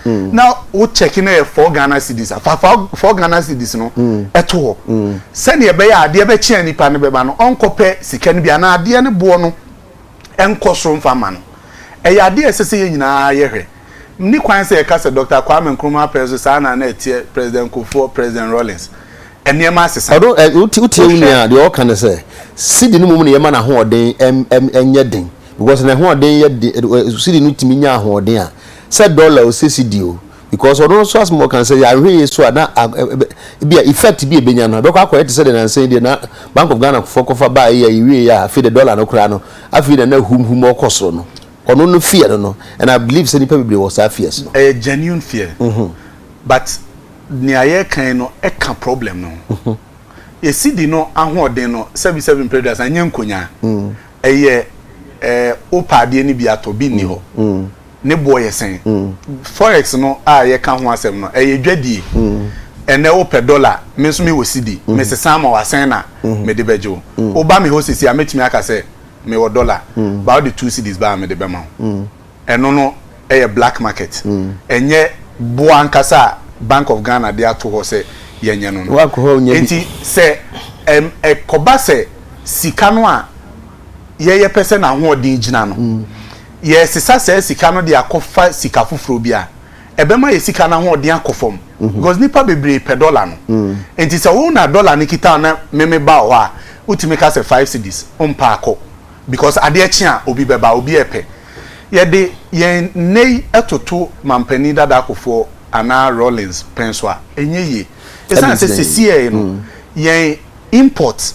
$2 na wo check no yɛ 4 Ghana cedis a, fa 4 Ghana cedis no ɛto hɔ sɛnea ɛbɛyɛ adeɛ bɛkyɛn nipa no bɛba no, ɔnkɔpɛ sika no bi anaa adeɛ no boɔ no ɛnkɔ soro mfa ma no. Ɛyɛ adeɛ a ɛsɛ sɛ yɛn nyinaa yɛhwɛ. Nni kwan sɛ yɛka sɛ Dɔkta Kwame Nkrumah pɛn so saa na na ɛteɛ, President Kufuor, President Rawlings. Nneɛma asesa. Ɔno ɛ wotie wotie wo nua a deɛ ɔka ne sɛ cedi no mmom na yɛma n'ahoɔden ɛm ɛm ɛnyɛ den because n'ahoɔden yɛ den ɛ cedi no tumi nya ahoɔden a sɛ dollar o sɛ cedi o because ɔno nso asɛm a ɔka ne sɛ yɛanhwɛ yie so a na a ɛ ɛ ebi a effect bi a ebenya no ɛbɛkɔ akɔyɛ te sɛ deɛ nansa yi deɛ na Bank of Ghana foɔ kɔfa baeɛ yi a yɛwie yɛ a afei de dollar no koraa no afei na na hum hum ɔkɔ soro no. Ɔno no fear no no and I believe sɛ nipa bebree wɔ saa fears no. Ɛyɛ genuine fear but nea yɛreka yi no ɛka problem no ho. Yɛ cedi no ahoɔden no sɛbi sɛbi mpere aduasa ɛnyɛ nkonyaa. Ɛyɛ ɛɛ wopɛ adeɛ no bi atɔ bi nni hɔ. Ne boɔ yɛ sɛn? Forex no a yɛka ho asɛm no ɛyɛ dwadie. Ɛnɛ wopɛ dollar me nso mewɔ cedi mesesa ama wo a sɛn na mede bɛgye wo? Woba me hɔ seesei a mɛtumi aka sɛ mewɔ dollar but wode 2 cedis ba a mede bɛma wo. Ɛno no yɛ black market, ɛnyɛ boɔ ankasa a Bank of Ghana de ato hɔ sɛ yɛnyɛ no no. Woakɔ hɔ wonya bi. Nti sɛ ɛm ɛkɔba sɛ sika no a yɛyɛ pɛ sɛ n'ahoɔden gyina no, yɛresesa saa sika no de akɔfa sika foforɔ bi a, ɛbɛma yɛ sika no ahoɔden akɔ fam because nipa bebree pɛ dollar no. Nti sɛ wo na dollar no kita wo na me me ba wɔ hɔ a, wotumi ka sɛ 5 cedis wompɛ akɔ because adeɛ kye a obi bɛba, obi ɛpɛ. Yɛde yɛn nnɛ yi toto mampanin dada Kufuor anaa Rawlings pɛn so a, ɛnyɛ yie. Ɛsiane sɛ sesiei no yɛn import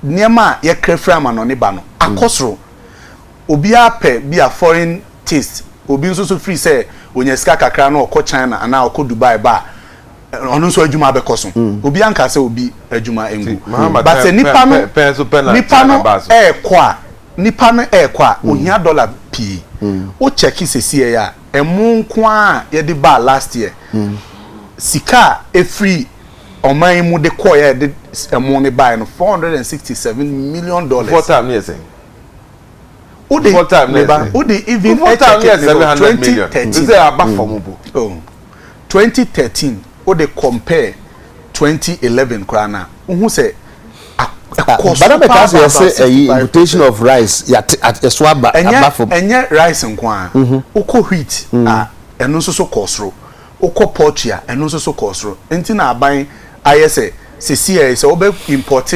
nneɛma a yɛkra firi amanɔne ba no akɔ soro. Obiara pɛ bi a foreign taste, obi nso so firi sɛ onya sika kakra na ɔkɔ China anaa ɔkɔ Dubai ba a, ɔno nso adwuma bɛkɔ so. Obiara nkaa sɛ obi adwuma ngu. But sɛ nipa no nipa no ɛɛkɔ a, nipa no ɛɛkɔ a, ohia dollar pii. Wo check sesiei a, ɛmo nko ara a yɛde baa last year, sika a ɛfiri ɔman yi mu de kɔeɛ a yɛde ɛmo no baeɛ no, $467 million. Four time no yɛ sɛn? Wode meba wode even ɛkyɛke meba 2013 sɛ aba fam po. Oh, 2013 wode compare 2011 koraa na wohu sɛ ɛkɔ so paa ba about 65%. Importation of rice yate ɛso aba aba fam. Ɛnyɛ rice nko ara, wokɔ wheat a ɛno nso so kɔɔ soro, wokɔ poultry a ɛno nso so kɔɔ soro. Nti na aban ayɛ sɛ sɛsi ɛ sɛ wobɛ import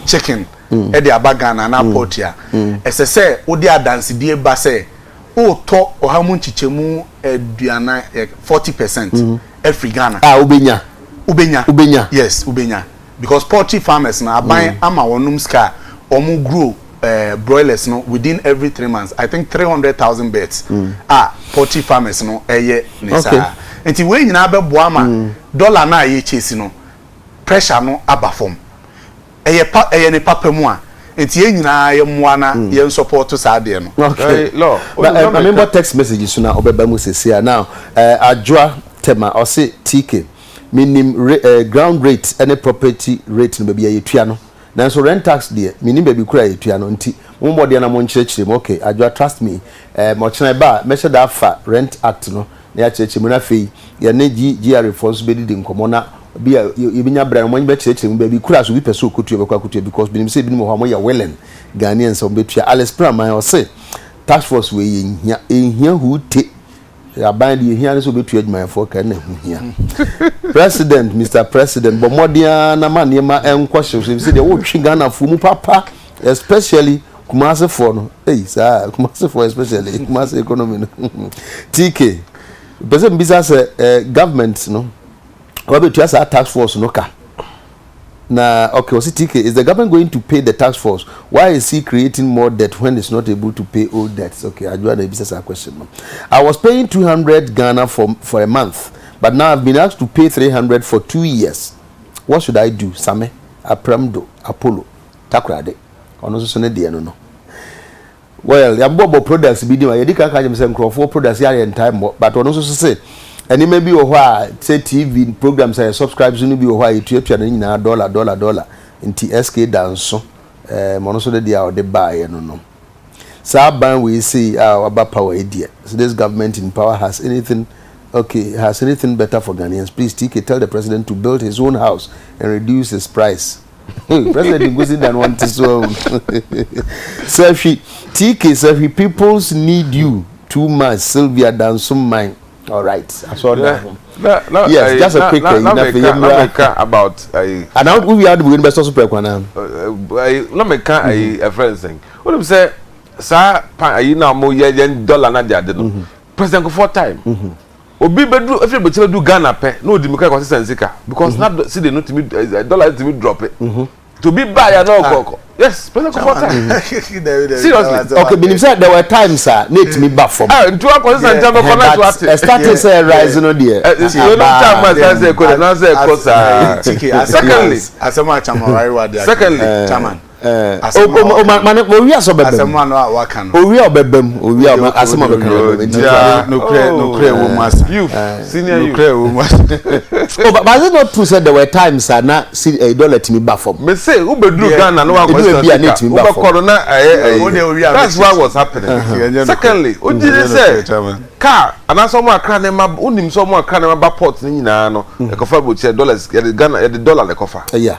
chicken de aba Ghana anaa poultry a, ɛsɛ sɛ wode adansedie ba sɛ woretɔ 40%, 40% afiri Ghana. A wobɛnya. Wobɛnya. Wobɛnya. Yes, wobɛnya. Because poultry farmers no, aban ama wɔnom sika a wɔn grow broilers no within every 3 months. I think 300,000 birds a poultry farmers no ɛyɛ ne saa. Nti wei nyinaa bɛboa ama dollar no a yɛkyɛsi no, pressure no aba fam. Ɛyɛ pa, ɛyɛ ne papa mu a, nti yɛn nyinaa yɛ mmoa na yɛn support saa adeɛ no. Okay. Law. But ma me bɔ text message so na ɔbɛba mu sɛsi a. Now, Adwoa Tema ɔse TK, menim re, ground rate ne property rate no baabi a yɛtua no. Nanso rent tax deɛ, mennim baabi koro a yɛtua no. Nti mommɔ mmɔden na monkyerɛkyerɛ mu. Okay, Adwoa, trust me. Eh, ɔkyena ɛba a, mɛhyɛ da afa rent act no na yɛakyerɛkyerɛ mu. Na afei, yɛne G, GRA foɔ nso bɛdidi nkɔmmɔ na bi a yɛbɛnya berɛ no wɔbɛkyerɛkyerɛ mu baabi koro a sɛ obi pɛ sɛ ɔkɔtua bɛkɔ akɔtua because menim sɛ ebinom wɔ hɔ a wɔyɛ willing Ghanaians sɛ wɔbɛtua. Alice Praman ɔse task force wei yɛnhia, ɛnhia huu te. Aban deɛ ɛhia ne sɛ wɔbɛtua adwumayɛfoɔ ka na ɛho hia. President, Mister President, bɔ mmɔden ara na ma nneɛma ɛnkɔ hyew so efisɛ deɛ wotwe Ghanafoɔ mu papa especially Kumasefoɔ no. Ei saa Kumasefoɔ especially Kumase economy no. TK, pɛ sɛ mbisa sɛ eh, government no wabɛtua saa task force no ka na okay ɔsi TK, is the government going to pay the task force? Why is he creating more debt when it's not able to pay old debts? Okay, Adwoa na ebisa saa question no. I was paying 200 Ghana for a month, but now I've been asked to pay 300 for 2 years. What should I do? Same Apremdo Apollo Takoradi, ɔno nso so ne deɛ no. Well, yɛabobɔbɔ products bi din a yɛdi kan ka kyerɛ sɛ nkurɔfoɔ products yɛ ayɛ ntae mmɔ, but ɔno nso so se nneɛma bi wɔ hɔ a sɛ TV programs a yɛ subscribe so no bi wɔ hɔ a yɛtuatua no nyinaa dollar dollar dollar. Nti SK Danso ɔno nso de deɛ a ɔde baeɛ no saa ban wei sei a waba power yi deɛ, so this government in power has anything, okay, has anything better for Ghanaians? Please, TK, tell the president to build his own house and reduce his price. President Nkosi dan wɔn ti so sɛhwi. TK sɛhwi, peoples need you too much. Sylvia Danso man. All right, asɔre na ho. Yes, just a quick na na meka na meka about ayi. Ana wo wia de wei no bɛsɔ so prɛko anaa? Ayi na meka ayi ɛfrɛ nsɛn. Wonim sɛ saa pan ayi na mo yɛ yɛn dollar na de ade no. President Kufuor time. Obi bɛduru efiri bɛkyɛ bɛduru Ghana pɛ na odi mika kɔ sisan sika because na cedi no tumi dollar tumi drop. To bi ba ya na ɔkɔ ɔkɔ. Yes, President Kufuor time. Seriously. Okay, binim sɛ there were times a na etumi ba fam. Ah, ntu akɔ sisan nkyɛn bɛkɔ na to ate. Starting sɛ rise no deɛ. Esi no time a start sɛ ɛkɔ de na sɛ ɛkɔ saa. Secondly. Asɛm a Chairman Wariwa de. Secondly. Chairman. Owia sɛ ɔbɛbam. Asɛm a no waka no. Owia ɔbɛbam. Owia asɛm a ɔbɛka no ɔbɛbam. Nti Nokorɛ nokorɛ wɔ mu asa. Youth, senior youth. Nokorɛ wɔ mu asa. Oh, but is it not true sɛ there were times a na si dollar tumi ba fam? Me se wobɛduru Ghana na wakɔ Edu ebi a na sika etumi ba fam. wobɛkɔ no na ɛyɛ Wo deɛ owia ɛyɛ. That's bɛkyi. what was happening. Secondly, wogye di sɛ car anaasɛ ɔmo akra nneɛma wonim sɛ ɔmo akra nneɛma ba port ne nyinaa no ɛkɔfa aburokyerɛ dollars yɛde Ghana yɛde dollar na ɛkɔfa. Yeah.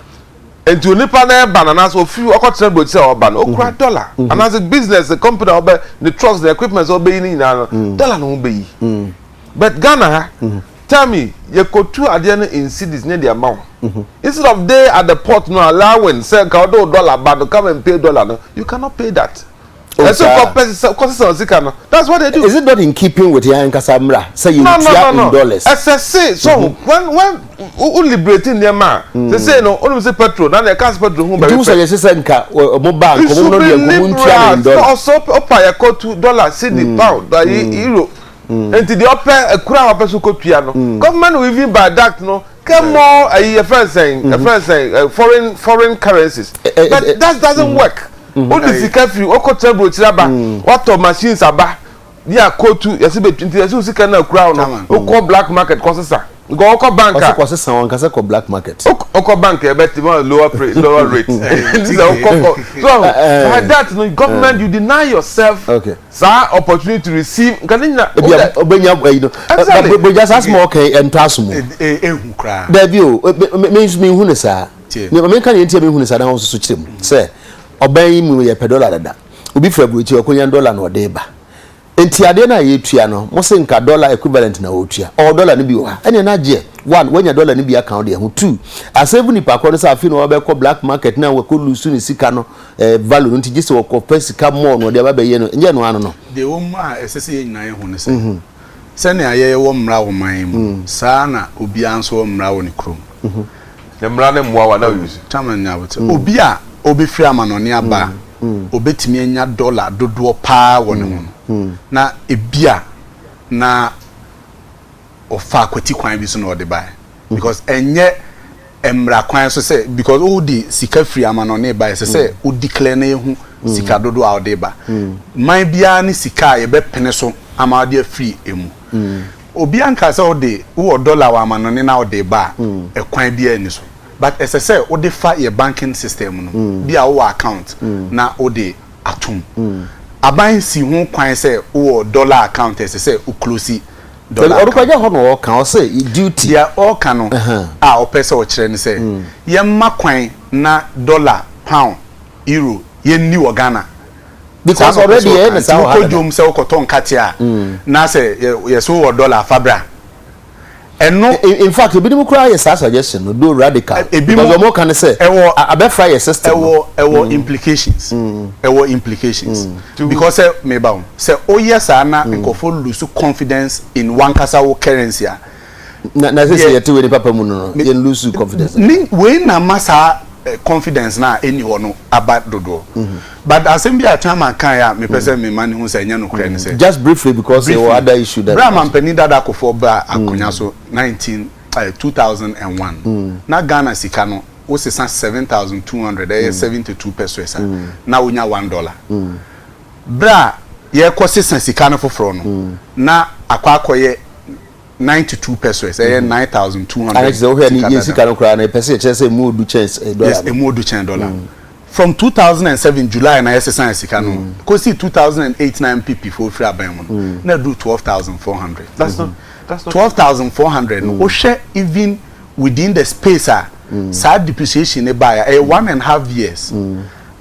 Nti onipa na ɛba no anaasɛ ofi ɔkɔtena aburokyerɛ a ɔba no okura dollar anaasɛ business company a ɔbɛ ne trucks ne equipment a ɔbɛyi ne nyinaa no dollar na ɔmo bɛyi. But Ghana ha tell me yɛkɔtu adeɛ no in cedis ne de ama wo. Instead of they at the port no allowing sɛ nka ɔde o dollar ba no come and pay dollar no, you cannot pay that. Oh, Ɛsɛ saa. kɔ pɛ sɛ kɔ sisan sika no, that's what they do. Is it not in keeping with yɛn ankasa mmra sɛ No, no, yɛntua no, in no. dollars? Ɛsɛ se so when wo liberate nneɛma a sese no onim sɛ petrol na nea ɛka sɛ petrol ho Nti bɛbi wo sɛ pɛ. yɛhyɛ sɛ nka ɔmo ba It nkɔmɔ should no be deɛ nkɔmɔ ntua no in liberal. dollars. Ɔsɔ ɔpa yɛ kɔ tu dollar, cedi, pound, ayi euro. Nti deɛ ɔpɛ ekura a ɔpɛ so kɔ tua no. Government will even by that no get more ayi ɛfɛn sɛn foreign currencies. But that doesn't work. O de sika firi ɔkɔ tẹ burokyire aba watɔ machines aba ní akóotu yɛsi bɛ nti yɛsi sika náà kura wo no Chairman. okɔ black market kɔ sisa because ɔkɔ bank Ɔsɛ a kɔ sisan wɔn nkasa kɔ black market. Okɔ bank ɛ bɛ ti ma lower pre lower rate nti sɛ okɔ kɔ so by that no government you deny yourself saa opportunity to receive nka ne nyina. Ebi a ɔbɛnya ɛyi no. Exactly. Bɔgya saa asoma ɔkɛ ɛntɔ aso mu. Ehu koraa. Dabi o, me nso mi hu ne saa. Tie. Ne me nka ne nti a mi hu ne saa na wɔn nso so kyerɛ mu sɛ ɔbɛn yi mu yɛ pɛ dollar dada. Obi fira aburokyi ɔkɔnya dollar na ɔde ba. Nti adeɛ no a yɛtua no, mo se nka dollar equivalent na wɔtua. Ɔwɔ dollar no bi wɔ ha. Ɛnna na agyeɛ one wanya dollar no bi aka wo deɛ ho, two asɛm nipa korɔ no sɛ afei na wɔbɛkɔ black market na wɔkɔ lose ne sika no value no, nti gye sɛ wɔkɔpɛ sika mɔɔ na ɔde aba bɛyɛ no nyɛ no ano no. Deɛ ɛwɔ mu a ɛsɛ sɛ yɛn nyinaa yɛhu ne sɛ sɛnea yɛwɔ mmara wɔ man yi mu saa na obiara nso wɔ mmara wɔ ne kurom. Ne mmara ne mmoa wa na oyi si. Chairman Nyabote, obi a obɛfiri amanɔne aba a obɛtumi anya dollar dodoɔ paa wɔ ne ho no na ebia na ɔfa akwati kwan bi so na ɔde bae because ɛnyɛ mmara kwan so sɛ because wode sika firi amanɔne ba, ɛsɛ sɛ wo declare na ehu sika dodoɔ a wode ba. Man biara ne sika a yɛbɛpene so ama wode afiri emu. Obi anka sɛ wode wowɔ dollar wɔ amanɔne na wode ba a ɛkwan biara ni so, but ɛsɛ sɛ wode fa yɛ banking system no bi a wowɔ account na wode atom. Aban si ho kwan sɛ wowɔ dollar account, ɛsɛ sɛ wo close dollar Ɔno account. kɔgya hɔ na ɔka ɔsɛ duty. Deɛ ɔreka no a ɔpɛ sɛ ɔkyerɛ ne sɛ yɛmma kwan na dollar, pound, euro yɛnni wɔ Ghana. Because already yɛyɛ ne saa wɔ ha wokɔ dada. Dwom sɛ wokɔtɔ nkate a na sɛ yɛsɛ wowɔ dollar fa bra ɛno. In fact, ebinom koraa yɛ saa suggestion no do radical. Ebi because ɔmo ka ne sɛ ɛwɔ abɛfra yɛ system no. Ɛwɔ implications, ɛwɔ implications because sɛ meba wo sɛ woyɛ saa na nkurɔfoɔ lose confidence in wankasa wo currency a Na sɛ yɛte wei ne papa mu no, yɛn lose confidence. Ne wei na ma saa confidence na ɛni hɔ no aba dodoɔ, but asɛm bi a chairman kan yɛ a mepɛ sɛ mema ne ho sɛ ɛnyɛ nokorɛ ne sɛ Just briefly, because there were other issue that bere a mampanin dada Kufuor ba akonnwa so 19 2001 na Ghana sika no wosesa 7,200, ɛyɛ 72 pesewas a na wonya $1. Bere a yɛkɔ sesa sika no foforɔ no na akɔ akɔyɛ 92 pesewas, ɛyɛ 9,200. Ayɛ sɛ wohwɛ ne yɛ sika no koraa no ɛpɛ sɛ yɛkyerɛ sɛ emu odu kyɛn dollar Yes. no. Emu odu kyɛn dollar. From 2007 July na yɛsesa sika no kɔsi 2008 na NPP fo firi aban mu no na du 12,400. That's not 12,400 no, wohwɛ even within the space a saa depreciation ne baa ɛyɛ 1.5 years.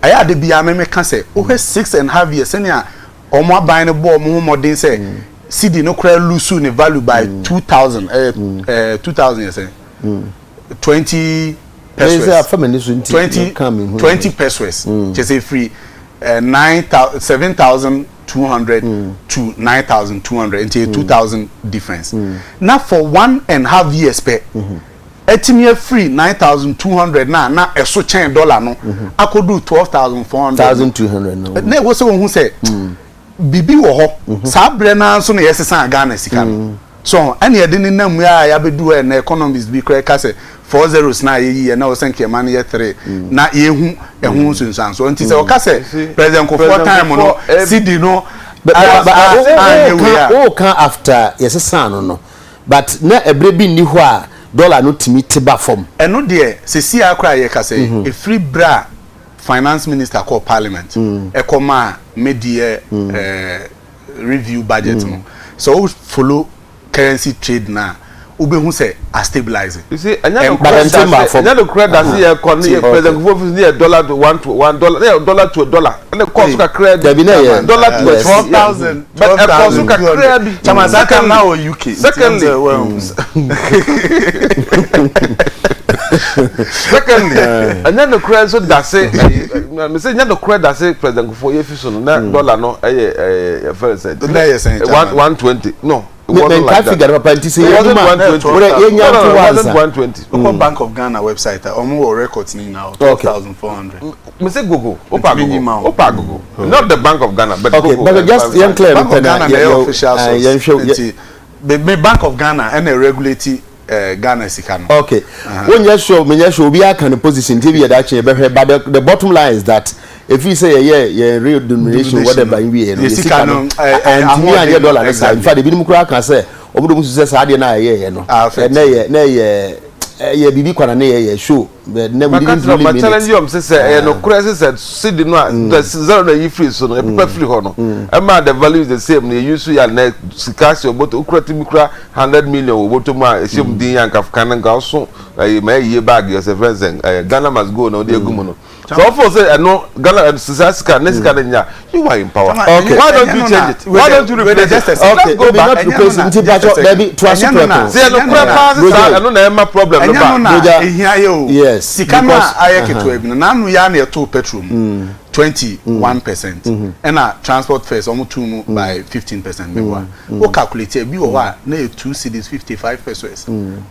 Ɛyɛ ade biara mɛmɛ ka sɛ wohwɛ 6.5 years sɛnea ɔmo aban no bɔ ɔmo ho mmɔden sɛ Cedi no koraa lose ne value by 2000, ɛyɛ 2000 yɛ sɛn? 20 pesewas, 20 pesewas, kyerɛ sɛ ɛfiri 9 7200 to 9200, nti ɛyɛ 2000 difference. Na for 1.5 years pɛ, ɛtumi afiri 9200 na ɛso kyɛn dollar no akɔdu 12,400. 1200 no. Na ɛwɔ sɛ wɔn ho sɛ biribi wɔ hɔ. Saa berɛ naa nso na yɛsesa Ghana sika no so, ɛna yɛde ne nam mu a yɛabɛdu hɔ. Ɛna economist bi koraa ka sɛ four zeros na yɛyi yɛ na ɔsɛ nkɛma no yɛ three na yɛhu ɛho nsunsuansoɔ. Nti sɛ ɔka sɛ President Kufuor time no, cedi no anyɛ wei a woka after yɛsesa no, but na ɛberɛ bi nni hɔ a dollar no tumi te ba fam. Ɛno deɛ, sisi akora yɛ kasa yi, efiri berɛ a finance minister kɔɔ parliament ɛkɔ maa mid-year review budget no, so o follow currency trade na wobɛhu sɛ a stabilize. You see, ɛnyɛ no But korɛ ɛnte mmaa dase fam. Ɛnyɛ no korɛ dase yɛ kɔ ne yɛ President Kufuor office ne yɛ dollar to one to $1 ne yɛ dollar to a dollar, ɛna kɔɔ so kakra bi. Dabi, na yɛ dollar to a 12,000. But ɛkɔɔ so kakra bi. Chama saa time na wɔ UK. Secondly, ɛnyɛ no korɛ nso dase ɛyi mɛ sɛ ɛnyɛ no korɛ dase President Kufuor yɛ fi so no na dollar no ɛyɛ yɛfrɛ sɛ Na ɛyɛ sɛn? One 120 no. It wasn't Menka like that. figure papa nti sɛ It wasn't yɛnum a 120. wode yɛnya No, no, nto no, hɔ it wasn't ansa. 120. Wokɔ Bank of Ghana website a, ɔmo wɔ records ni nyinaa, 12,400. Me say Google. Opa Ntumi nyi ma Google. wo. Opa Google. Not the Bank of Ghana, but Okay, Google. but just yɛn clear Bank no of Ghana na ɛyɛ official source. Yɛnhwɛ Nti me Bank of Ghana ɛna regulate Ghana sika no. Okay, wonyɛ sure, menyɛ sure, obi aka ne position nti bi yɛda akyi yɛbɛhwɛ, but the bottom line is that efi sɛ yɛyɛ yɛn redenomination, whatever, nwie no, Yɛ yɛ sika no, antumi anyɛ ahoɔden dollar no saa. In fact, ebinom koraa ka sɛ ɔmo de mo sɛ saa adeɛ no a yɛyɛ no Ah, affect. ɛnɛ yɛ na yɛ ɛyɛ biribi kwana ne yɛ show, but ne we Maka didn't kyerɛ really ma mean challenge it. you sɛ ɛyɛ no korɛ sɛ cedi no a the zero na yi firi so no, ɛpepa firi hɔ no, ɛma the value is the same na yɛyi so yɛ na sika hyɛ oboto okura timi kura 100 million wɔ oboto mu a ɛhyɛ mu din yɛ nka kan nka ɔso ɛyɛ ma ɛyie bag yɛ sɛ fɛn sɛ ɛyɛ Ghana must go na ɔde egu mu no so ɔfɔ sɛ ɛno Ghana sisa sika ne sika ne nya, you are in power. Why don't you change it? Why don't you replace it? Okay, Let's go maybe back. not replace it. Nti patro dabi to aso prɛko. Sɛ ɛno korɛ paa sisa ɛno na ɛma problem no Ɛnyɛ ba. no na Roger. ehia yɛ o. Yes, sika no a because- ayɛ ketewa bi no, n'ano yɛ ana ɛto petrol mu 21%, ɛna transport fares ɔmo tu mu by 15%. Meboa o, calculate ebi wɔ hɔ a na yɛ 2 cedis 55 pesewas,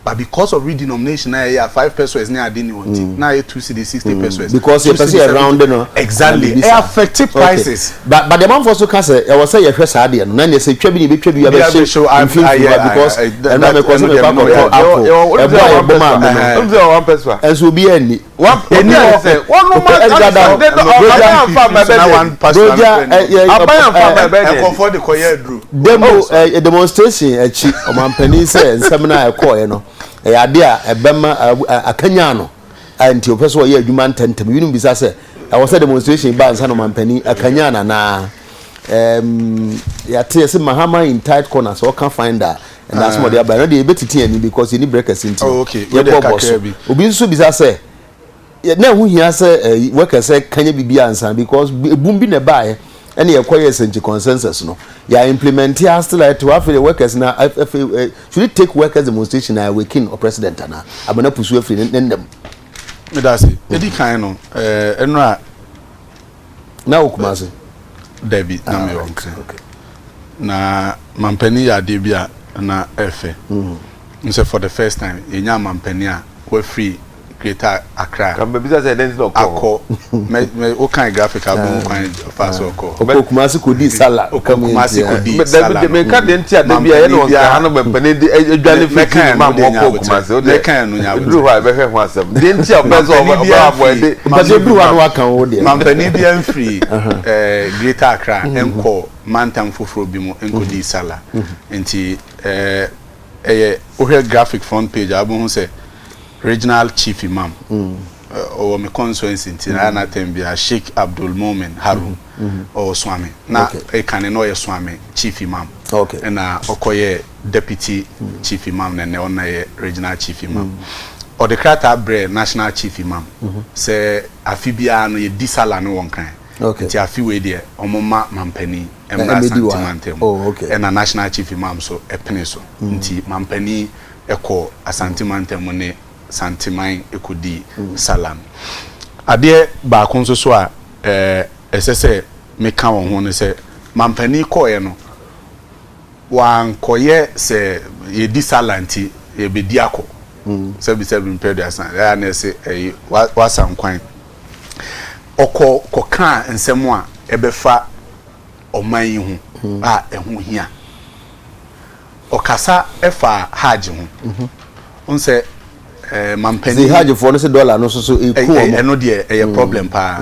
but because of redenomination na yɛ yɛ a 5 pesewas ne ade ne wɔn ti na yɛ 2 cedis 60 pesewas. Because yɛpɛ sɛ yɛ round no. Exactly, na biribi ɛ saa. affect prices. But the amanfoɔ so ka sɛ ɛwɔ sɛ yɛhwɛ saa adeɛ no na nea sɛ twa bi na ebɛtwa bi Bi abɛhyɛ abɛhyɛ, mfimfini hɔ because ɛno a mekɔ sɛ mekɔ akɔtɔ apple ɛbɔ a yɛbɔ maa me no, Ɛmu sɛ one pesewa. ɛnso obi ani. One Ɛni hɔ. sɛ wɔn no ma Ɛda da hɔ. aban anfa ma ɛbɛ Na deɛ one pastor Roger, aban anfa ma ɛbɛ deɛ nkɔfoɔ de kɔyɛ aduro. Demo demonstration akyi, ɔmampanin sɛ nsɛm no a ɛkɔɔɛ no ɛyɛ ade a ɛbɛma akanya no a nti ɔpɛ sɛ ɔyɛ adwuma ntɛmntɛm. Ebinom bisa sɛ ɛwɔ sɛ demonstration ba ansa na ɔmampanin akanya no anaa? Yɛate yɛsɛ Mahama in tight corner sɛ ɔka finder ɛna asɛm ɔde aba ɛno deɛ yɛbɛtete ani because yɛni brɛ kɛse nti Oh, okay. Wei deɛ yɛbɔ bɔ kakra so bi. Obi nso bisa sɛ na ɛho hia sɛ workers sɛ kanya biribi ansa because ebum bi na ɛbaeɛ ɛne yɛkɔyɛ sɛnkyi consensus no yɛ implement a still ɛte hɔ. Afei de workers na afei should it take workers demonstration na awaken or president ana abana pusu afiri ne nnam? Medase. Edi kan no, ɛno a Na wɔ Kumase? Dabi, na mewɔ Nkran na mampanin yɛ adeɛ bi a na ɛfɛ n sɛ for the first time yɛnya mampanin a wafiri Greater Accra. Kan baabi sɛ ɛdɛn ti na ɔkɔ hɔ? Akɔ mɛ mɛ wokan graphic a, wobɛhu kwan fa so ɔkɔ. Ɔkɔ Kumase kɔdi sala. Ɔkɔ Kumase kɔdi dabi sala de no. meka deɛ nti a dabi a yɛ ne wɔn ha no mampanin de adwane fi Mɛka ti ma ɛno de mo nya kɔ abotire. Kumase o Mɛka ɛno nya deɛ duru hɔ a ɛbɛhwɛ ho asɛm deɛ nti a ɔpɛ sɛ ɔbɛ Mampanin ɔbɛ biara abɔ ɛde Mpɛsɛ duru hɔ a na waka wo deɛ. Mampanin bi amfiri Greater Accra nkɔ mantam foforɔ bi mu nkɔdi sala, nti ɛyɛ wohwɛ graphic front page a, wobɛhu sɛ regional chief imam ɔwɔ me constituency nti na na tɛm bia Sheikh Abdul Mumin Harun ɔwɔ Suame na ɛkane na ɔyɛ Suame chief imam ɛna ɔkɔyɛ deputy chief imam na ɛnɛ ɔna yɛ regional chief imam. Ɔde krataa brɛ national chief imam sɛ afe biara no yɛdi sala no wɔ Nkran nti afe wei deɛ ɔmo ma mampanin. mmra Asante mantam mu. Ɛna National Chief Imam nso penee so. Nti mampanin kɔɔ Asante mantam mu ne Santeman kɔdii Sallah no. Adeɛ baako nso so a ɛsɛ sɛ meka wɔ ho ne sɛ, mampanin kɔeɛ no, Wankɔyɛ sɛ yɛdi sala nti yɛbɛdi akɔ. Sɛbi sɛbi mpɛ aduasa ɛyɛ a na ɛse ɛyi wasa nkwan. Ɔkɔ kɔkaa nsɛm a ɛbɛfa ɔman yi ho a ɛho hia. Ɔkasa faa Hajj ho. Wohu sɛ mampanin. Sɛ Hajj foɔ no sɛ dɔla no nso so ɛku wɔn. Ɛno deɛ ɛyɛ problem paa.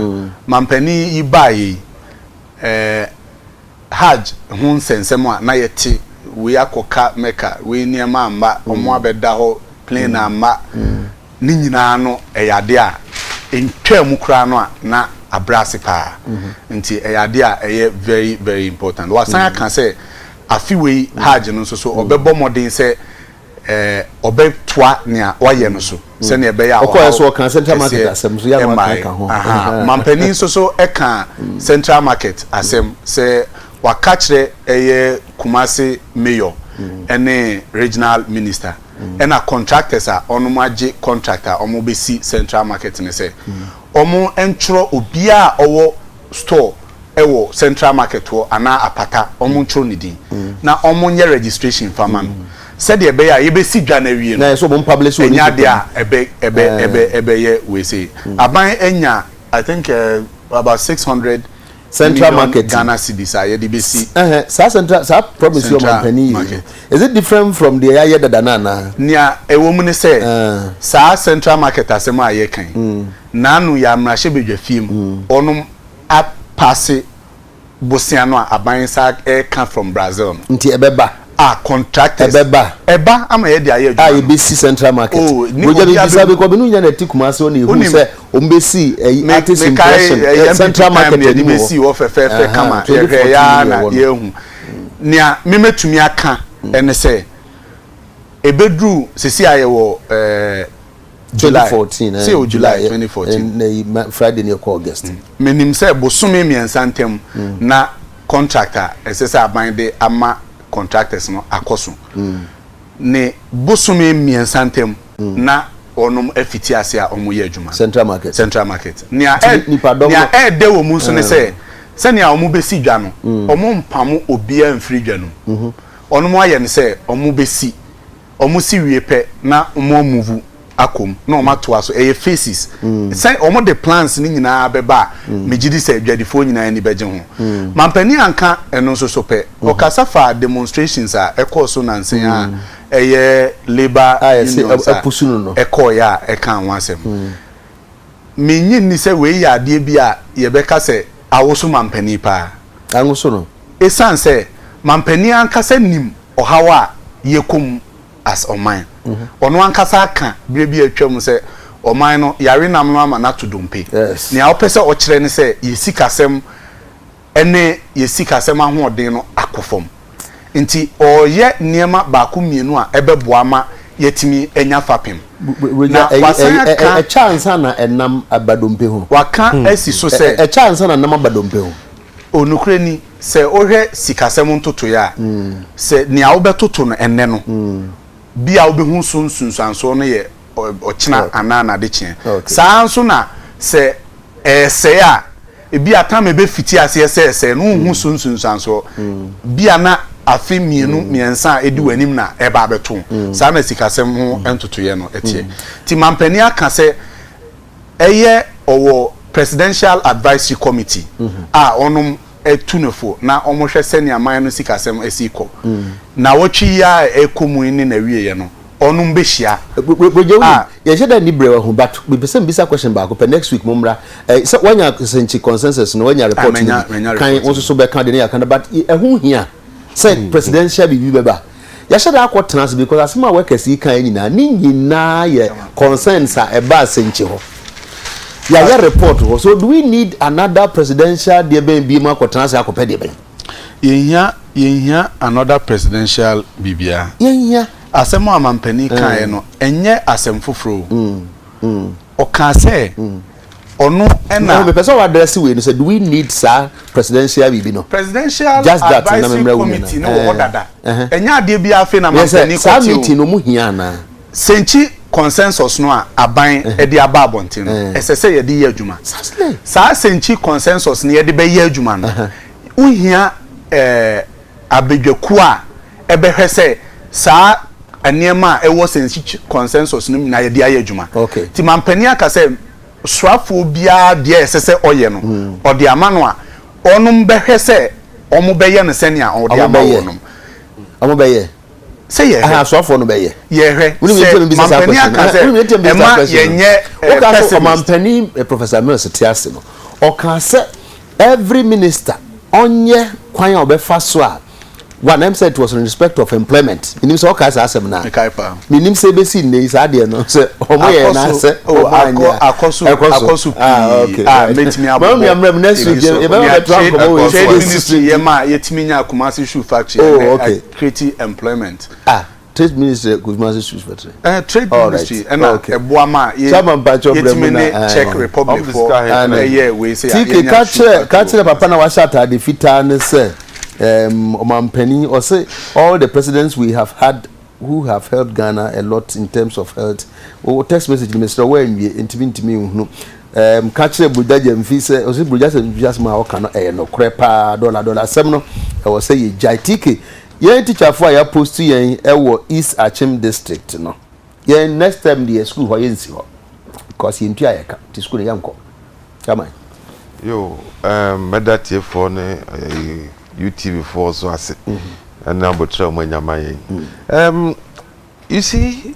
Mampanin yi baeɛ yi ɛɛ. Hajj ho nsɛnsɛm a na yɛte, wei akɔka Mecca, wei nneɛma amma, wɔn abɛda hɔ, plane amma, ne nyinaa no ɛyɛ adeɛ a ɛntwaa mu koraa no a na abrɛ ase paa. Nti ɛyɛ adeɛ a ɛyɛ very very important. Wasan aka sɛ afe wei Hajj no nso so ɔbɛbɔ mmɔden sɛ ɔbɛtoa nea wayɛ no so sɛnea ɛbɛyɛ a ɔhaw kɛseɛ mmaeɛ. Mampanin nso so ka Central Market asɛm sɛ waka kyerɛ ɛyɛ Kumasi Mayor ne Regional Minister ɛna contractors a wɔn agye contract a wɔbɛsi Central Market no sɛ wɔn ntwerɛ obiara a ɔwɔ store wɔ central market hɔ anaa apata ɔmo ntwerɛ ne din na ɔmo nyɛ registration nfa ma no sɛdeɛ ɛbɛyɛ a yɛbɛsi dwa no awie no ɛnyɛ adeɛ a ɛbɛ ɛbɛ ɛbɛ ɛbɛyɛ wei sei aban anya I think uh, about 600 central market Ghana cedis a yɛde bɛsi saa central saa promise yɛ ɔmampanin yi is it different from deɛ yɛayɛ dada no anaa nea ɛwɔ mu ne sɛ saa central market asɛm a yɛka yi naanu yɛ amrahyɛbadwa fie mu ɔnom apase bosea no a aban nsa reka from Brazil no. Nti ɛbɛba. A contractors. Ɛbɛba. Ɛba ama yɛde ayɛ adwuma A no. yɛbɛsi central market. Oh, ni Bogya obiara bebisa bɛ. because me ne wo nyinaa na ɛte Kumasi hɔ na yɛhuu Wonim, sɛ wɔn bɛsi ɛyi me artist mekae impression ɛyɛ eh, NPP central time market na yɛde anim hɔ. bɛsii hɔ fɛfɛɛfɛ Ahaa, kama yɛhwɛɛ 2014 ara ne na ɛwɔ no. yɛahu. Nea memɛtumi aka ɛne sɛ ɛbɛduru seesei a yɛwɔ ɛɛ. July 2014 sɛ o July 2014 na yi Friday ne ɛkɔ August. Menim sɛ bosome mmiɛnsa ntam na contract a ɛsɛ sɛ aban de ama contractors no akɔ so ne bosome mmiɛnsa ntam na wɔnom afiti ase a wɔyɛ adwuma. Central Market. Central Market. Nea ɛ nea ɛɛdɛ wɔ mu nso ne sɛ sɛnea wɔbɛsi dwa no wɔn mpamo obiara mfiri dwa no mu. Wɔnom ayɛ no sɛ wɔbɛsi Wɔn si wie pɛ na wɔn amuvu akɔ mu na wɔn atoa so. Ɛyɛ phases. Sɛ wɔn de plans no nyinaa bɛba a, megye di sɛ adwadifoɔ nyinaa ani bɛgye ho. Mampanin anka ɛno nso so pɛ. Ɔkasa faa demonstrations a ɛkɔɔ so nansa yi a ɛyɛ labour unions a ɛkɔeɛ a ɛkaa ho asɛm. Mennye nni sɛ wei yɛ adeɛ bi a yɛbɛka sɛ awoso mampanin paa. Anwoso no. Esiane sɛ mampanin ankasa nim ɔhaw a yɛkɔ mu as ɔman. Ɔno ankasa aka berɛ bi a atwam sɛ ɔman no yare nam no ama no ato dompe. Nea ɔpɛ sɛ ɔkyerɛ ne sɛ yɛn sikasɛm ne yɛn sikasɛm ahoɔden no akɔ fam. Nti ɔreyɛ nneɛma baako mmienu a ɛbɛboa ma yɛatumi anya fapem. Na wasan aka. Ɛkyɛ ansa na ɛnam aba dompe ho. Waka asi so sɛ. Ɛkyɛ ansa na nam aba dompe ho. O nokorɛ ni, sɛ wohwɛ sikasɛm ntotoeɛ a, sɛ nea wobɛtoto no ɛnnɛ no, bi a wobɛhu so nsunsuansoɔ no yɛ ɔkyena anaa n'adekyeɛ. Saa ara nso na sɛ ɛresɛe a, ebi a tam a ɛbɛfiti aseɛ sɛ ɛresɛe no, wonhu so nsunsuansoɔ. Bi a na afe mmienu, mmiɛnsa a ɛdi w'anim na ɛreba abɛto wo. Saa na sikasɛm ho ntotoeɛ no teɛ. Nti mampanin aka sɛ Ɛyɛ ɔwɔ Presidential Advisory Committee a wɔnom tu no fo na wɔhwɛ sɛnea man no sikasɛm si kɔ. Nawɔtwe yi ara a ɛrekɔ mu yi ne n'awieɛ no, wɔnom bɛhyia Bro a. Yɛnhyɛ da nni berɛ wahu but mepɛ sɛ mebisa question baako pɛ next week mommra eh, sɛ woanya sɛnkyi consensus no woanya report no bi kan wo nso so bɛka deɛ ne yɛaka no but ɛho hia sɛ presidential biribi bɛba. Yɛahyɛ da akɔ tena ase because asɛm a workers yi kaeɛ nyinaa, ne nyinaa yɛ concerns a ɛbaa Sɛnkyi hɔ. Yɛayɛ report hɔ. So do we need another presidential deɛ bɛn bi mu akɔ tena ase akɔpɛ deɛ bɛn? Yɛnhia, yɛnhia another presidential biribiara. Yɛnhia. Asɛm a mampanin kaeɛ no, ɛnyɛ asɛm foforɔ o. Ɔkaa sɛ. Ɔno Na ɛna. mepɛ sɛ ɔaddress wei no sɛ do we need saa presidential biribi no? Presidential Just that na Advisory memmrɛ wo nua Committee no. no wɔ hɔ Ɛɛ, dada. ɛhɛ. Ɛnyɛ adeɛ biara afei na Yɛ sɛ mampanin saa kɔte o. meeting no mu hia anaa? Sɛnkyi consensus no a aban de aba abɔnten no, ɛsɛ sɛ yɛde yɛ adwuma. Exactly. Saa Sɛnkyi consensus no yɛde bɛyɛ adwuma no, wohia ɛɛ abadwakuo a ɛbɛhwɛ sɛ saa nneɛma a ɛwɔ Sɛnkyi consensus no nyinaa yɛde ayɛ adwuma. Nti mampanin aka sɛ soafoɔ biara deɛ ɛsɛ sɛ ɔyɛ no, ɔde ama no a, ɔnom bɛhwɛ sɛ wɔn bɛyɛ no sɛnea ɔde Ɔmo ama bɛyɛ. wɔnom. Ɔmo bɛyɛ. Sɛ yɛhwɛ. Aha, asoafoɔ no bɛyɛ. Yɛhwɛ Wonim sɛ yɛn ntɛm bisa saa mampanin question. aka sɛ Wonim yɛn ntɛm bisa saa ɛma question. yɛnyɛ Woka so pessimist. ɔmampanin Professor Mills te ase no, ɔka sɛ every minister ɔnyɛ kwan a ɔbɛfa so a one ɛm sɛ it was in respect of employment. Menim sɛ ɔka saa asɛm no a. Mekae paa. Menim sɛ ebesi nnɛ yi saa adeɛ no sɛ ɔmo yɛ Akɔ na so sɛ oh, ɔmo anyɛ akɔ a. akɔ so Ɛkɔ so. akɔ so Ah, pii okay. a mɛtumi Ma wo nua abobɔ mmerɛ mu next ebi week so. yɛbɛba Nea bɛtoa trade nkɔmmɔ wei trade so. ministry yɛ ma yɛtumi nya Kumasi shoe factory Oh, ɛnɛ okay. create employment. Ah, trade ministry Kumasi shoe factory. Trade All ministry right. ɛna Okay. ɛboa ma yɛ Chairman Pacho yɛtumi Bremu ne na, Czech Republic Ɔmo fo sika he- ɛyɛ wei sɛ TK yɛnya ka shoe kyerɛ ka factory kyerɛ wɔ papa na wahyɛ ataade fitaa ne sɛ ɔmampanin ɔse all the presidents we have had who have helped Ghana a lot in terms of health. O text message ni mesrɛ wɔanwie ntumi ntumi nhunu. Ka kyerɛ Burja Gyamfi sɛ ɔse Burja Gyamfi asɛm a ɔka no ɛyɛ nokorɛ paa dɔla dɔla asɛm no ɛwɔ sɛ yɛgyae. TK yɛn teacherfoɔ a yɛapost yɛn ɛwɔ East Akyem district no yɛn next term deɛ school hɔ yɛnsi hɔ because yɛntua yɛka nti school no yɛnkɔ. Come on. Yo, mɛda tiefoɔ ne UTV foɔ so ase ɛne abotire a wɔn anya ma yɛn. You see,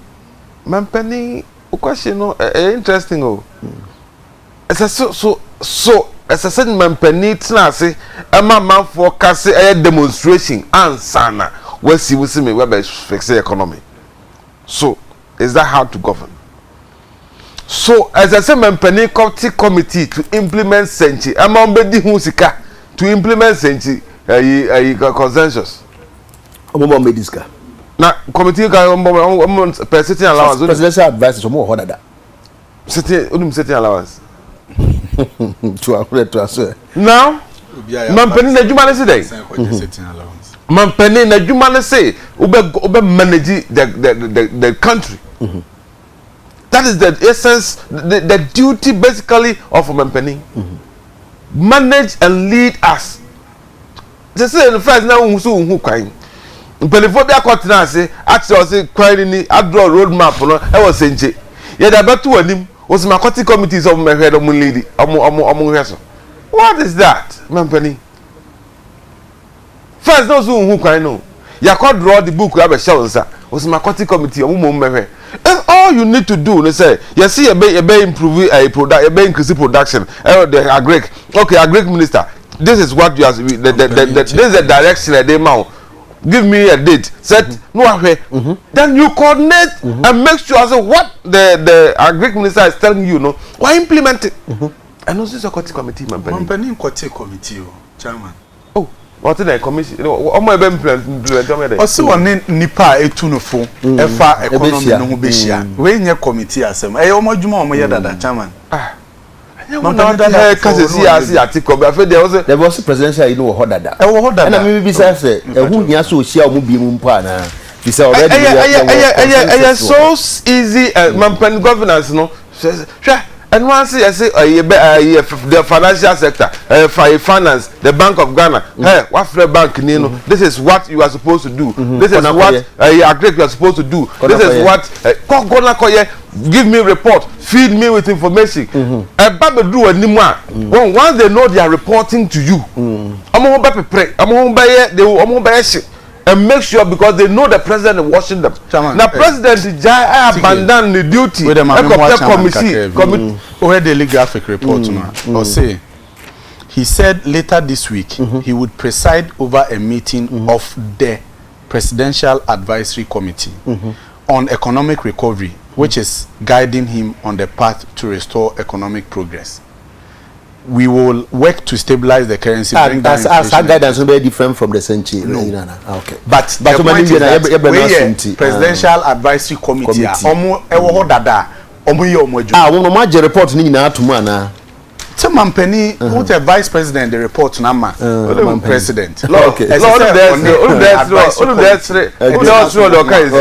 mampanin wo question no ɛyɛ interesting o. Ɛsɛ so ɛsɛ sɛ mampanin tena ase ɛma amanfoɔ kase ɛyɛ demonstration ansa na wasi wusi mi wɛbɛ fix economy. So is that how to govern? So ɛsɛ sɛ mampanin kɔte committee to implement Sɛnkyi ɛma wɔn bɛdi ho sika to implement Sɛnkyi ɛyi consensus. Ɔmo bɔ ɔmo bɛdi sika. Na committee ka wɔn bɔ wɔn per sitting allowance. Presidential advisers ɔmo wɔ hɔ dada. Sitting onim sitting allowance. To ahorɛ to aso. Now mampanin n'adwuma ne se dɛ mampanin n'adwuma ne se wobɛ manage the country. That is the essence, the duty basically of mampanin. Manage and lead us. Sɛ sɛ first na ohun so ohun kwan mpanimfoɔ bi akɔtena ase akyerɛ ɔse kwan ni ni adraw road map no ɛwɔ Sɛnkye yɛde abɛto wɔ anim osima akɔte committee sɛ ɔmo mɛhwɛ ɔmo lead ɔmo nhwɛ so. What is that, mampanin? First na oso ohun kwan no yakɔ draw the book abɛhyɛ wɔn nsa osima akɔte committee ɔmo mɔ mɛhwɛ. If all you need to do ne sɛ yɛsi yɛbɛ improve product, yɛbɛ increase production ɛwɔ the agric, okay, agric minister, this is what you are the this is the direction ɛde ma o, give me a date set no ahwɛ, then you coordinate and make sure say what the agric minister is telling you no wa implement it. Ɛno nso sɛ kɔte committee, mampanin. Mampanin kɔte committee o, chairman. Oh, ɔte na commission ɔmo ɛbɛ implement ɔmo yɛ dɛ. Ɔsi ɔne nipa a etu no fo ɛfa economy no ho bɛhyia. Wei nyɛ committee asɛm, ɛyɛ ɔmo adwuma a ɔmo yɛ dada, chairman. Ah, mampanin dada kasa si ase ate kɔ bi afei deɛ ɔsɛ. Dɛbi, ɔsi presidential yi no wɔ hɔ dada. Ɛwɔ hɔ dada. Ɛna mímí bisa sɛ ɛho hia sɛ ohyia ɔmo bi mu mpo anaa fisɛ already. Ɛyɛ ɛyɛ ɛyɛ ɛyɛ ɛyɛ so easy. Mampanin governance no, hwɛ, ɛnu ase yɛsɛ ɛyɛ bɛ ɛyɛ the financial sector, ɛyɛ finance, the Bank of Ghana, ɛ wafrɛ bank ni no, this is what you are supposed to do, this is what ɛyɛ agric you are supposed to do, this is what kɔkɔ na kɔyɛ, give me report, feed me with information. Ɛba bɛduru anim a, once they know they are reporting to you, ɔmo ho bɛ pepere, ɔmo ho bɛyɛ they ɔmo ho bɛyɛ hye and make sure because they know the president is watching them. Chairman, na president gya ɛ abandon the duty ɛkɔpɛ committee committee. Ohe Daily Graphic report no ɔse he said later this week he would preside over a meeting of the Presidential Advisory Committee on Economic Recovery, which is guiding him on the path to restore economic progress. We will work to stabilize the currency, bring down as as inflation. Guidance no bɛ different from the Sɛnkyi. No. Ah, okay. But But the point is that we yɛ Presidential Advisory Committee a Committee. ɔmo ɛwɔ hɔ dada a ɔmo yɛ ɔmo adwuma. Ah, wɔn mo agye report ni nyinaa ato mu anaa? Sɛ mampanin, wo sɛ vice president de report no ama president. Ɛsɛ sɛ ɔne advisory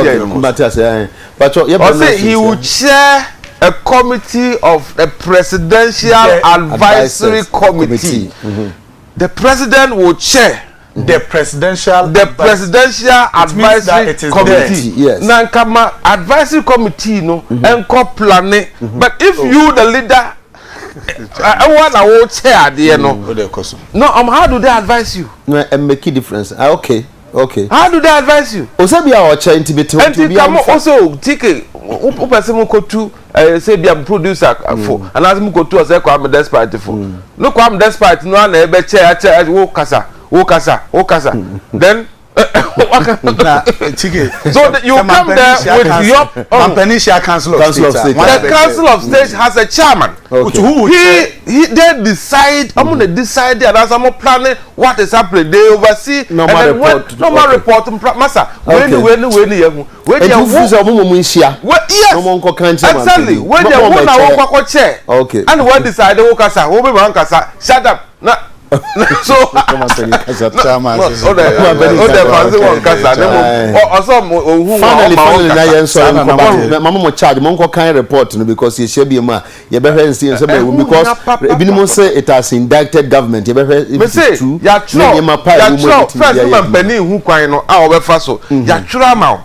committee. Ɔsɛ he will chair a committee of the presidential advisory committee. The president will chair. The presidential the presidential advisory committee. Yes. Na nka ma advisory committee no nkɔ plane but if you the leader ɛwɔ na wo chair adeɛ no. No how do they advise you? No, and make a difference. Ah, okay. Okay. How do they advise you? Ose bi a ɔkyɛ nti bete hɔ nti obi amfa. Nti ka mo ose tike wopɛ sɛ mo kotu sɛ bi a producer fo anaasɛ mo kotu ɔsɛ Kwame Despite fo. No Kwame Despite no ana ɛbɛ kyɛ akyɛ wo kasa wo kasa wo kasa then na chike so the, you come there with your Mampanin hyia council of Council of state State. The council of state has a chairman. Okay. Who would he they decide ɔmo na decide anaasɛ ɔmo planning what is happening they oversee Normal and then when report. normal Okay. report mpra masa wei ni Okay. wei ni wei ni yɛ hu wei Nti deɛ wofu wo sɛ ɔmo mo nhyia. we yes Na ɔmo nkɔ ka nkyerɛ exactly mampanin. wei Mo- deɛ mo wo na mmɛkyɛ. wo kɔkɔ kyɛ Okay. ɛna wɔn decide wo kasa wo bɛ ma kasa shut up na so Mampanin kasa. Chairman o de Mampanin o de kasa. fansi wɔn kasa ne mo ɔsɔ ohun wɔn Finally, ɔma wɔn finally, na kasa yɛn sɔrɔ Saa na nkɔba na mama mo charge mo nkɔ kan report no because yɛhyia bi mu a yɛbɛhwɛ nsi nsɛm a ɛwɔ mu because Ɛho hia papa, ebinom papa. sɛ it has indicted government yɛbɛhwɛ if me it is se true ne yàtwerɛ nneɛma pa a ɛwɔ mu a yàtwerɛ ebitumi first de ayɛ ma adwuma. mpanyin hu kwan no a ɔbɛfa so yàtwerɛ ama wo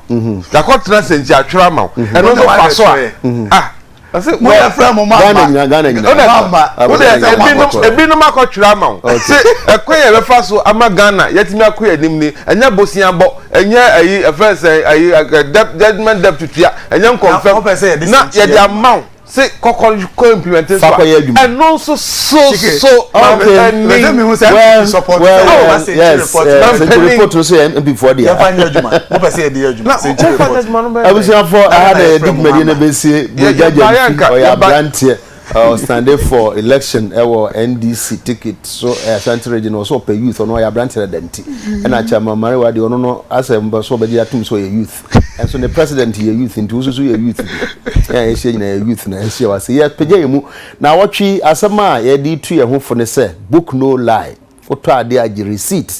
yàkɔtena sɛnti yàtwerɛ ama wo ɛno nso fa so a ah ɔsɛ mo yɛ fɛ mo ma Ghana ma nyinaa Ghana nyinaa. Ɔdɛ Mama. wodɛ Ghana nyinaa. ebinom ebinom akɔtwerɛ ama wo sɛ ɛkwan yɛ bɛfa so ama Ghana yɛtumi akɔ yɛn anim ni ɛnyɛ bosia bɔ ɛnyɛ ayi ɛfɛ sɛ ayi ɛ debt judgement debt tutua ɛnyɛ Na wopɛ sɛ nkɔnfɛm yɛde na sɛnti yɛde yɛ ama wo sɛ kɔkɔ kɔ implement so a Fa kɔyɛ adwuma. ɛno nso so Chike. so Okay. ɛni Bɛsɛ mi hu sɛ Well, NPP support well, sɛ well, ɔba sɛnti yes, report sɛnti Mampanin. report no so yɛ MP foɔ deɛ. yɛfa nyɛ adwuma mo pɛ sɛ yɛde yɛ adwuma na sɛnti wofa report judgement no bɛyɛ dɛn? Abusuafo aha na Ghana yɛde yɛfrɛ mo dwumadie no mama. bɛsie Yɛ- Bogya yɛba Gyamfi yɛnka, ɔyɛ yɛba- aberanteɛ ɔstande for election ɛwɔ NDC ticket so Ashanti region ɔsɛ ɔpɛ youth ɔno ɔyɛ aberanteɛ dada nti ɛna Chairman Marewa deɛ ɔno no asɛ mbɛ so ɔbɛgye atum sɛ ɔyɛ youth ɛnso ne president yɛ youth nti wososo yɛ youth bi ɛna yɛhyia nyinaa yɛ youth na yɛhyia wɔ ase yɛpagya yɛ mu na wɔtwe asɛm a yɛde tu yɛn ho fo ne sɛ book no lie wotɔ adeɛ agye receipt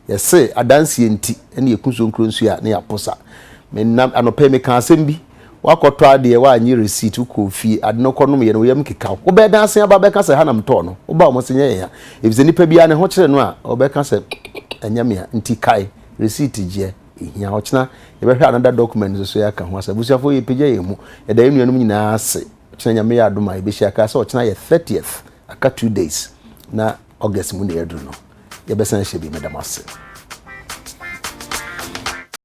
yɛse adanseɛ nti ɛne yɛku so nkuro nsuo a ne yɛaposa menam anɔpɛ meka asɛm bi wakɔtɔ adeɛ woanye receipt wokɔ fie ade no kɔnom yɛ no woyam keka wo wobɛyɛ dan ase aba bɛka sɛ ha na metɔɔ no woba ɔmo sɛ nyɛ yɛ ya ɛfiri sɛ nnipa biara ne ho kyerɛ no a ɔbɛka sɛ ɛnyɛ mea nti kae receipt gyeɛ ɛhia ɔkyena yɛbɛhwɛ another document nso so yɛaka ho asɛ abusuafoɔ yɛpagya yɛn mu yɛda yɛn nuanom nyinaa ase ɔkyena Nyame yɛ adom a yɛbɛhyia kaa sɛ ɔkyena yɛ 30th aka 2 days na August mu na yɛaduru no yɛbɛsan hyɛ bi. Meda mo ase.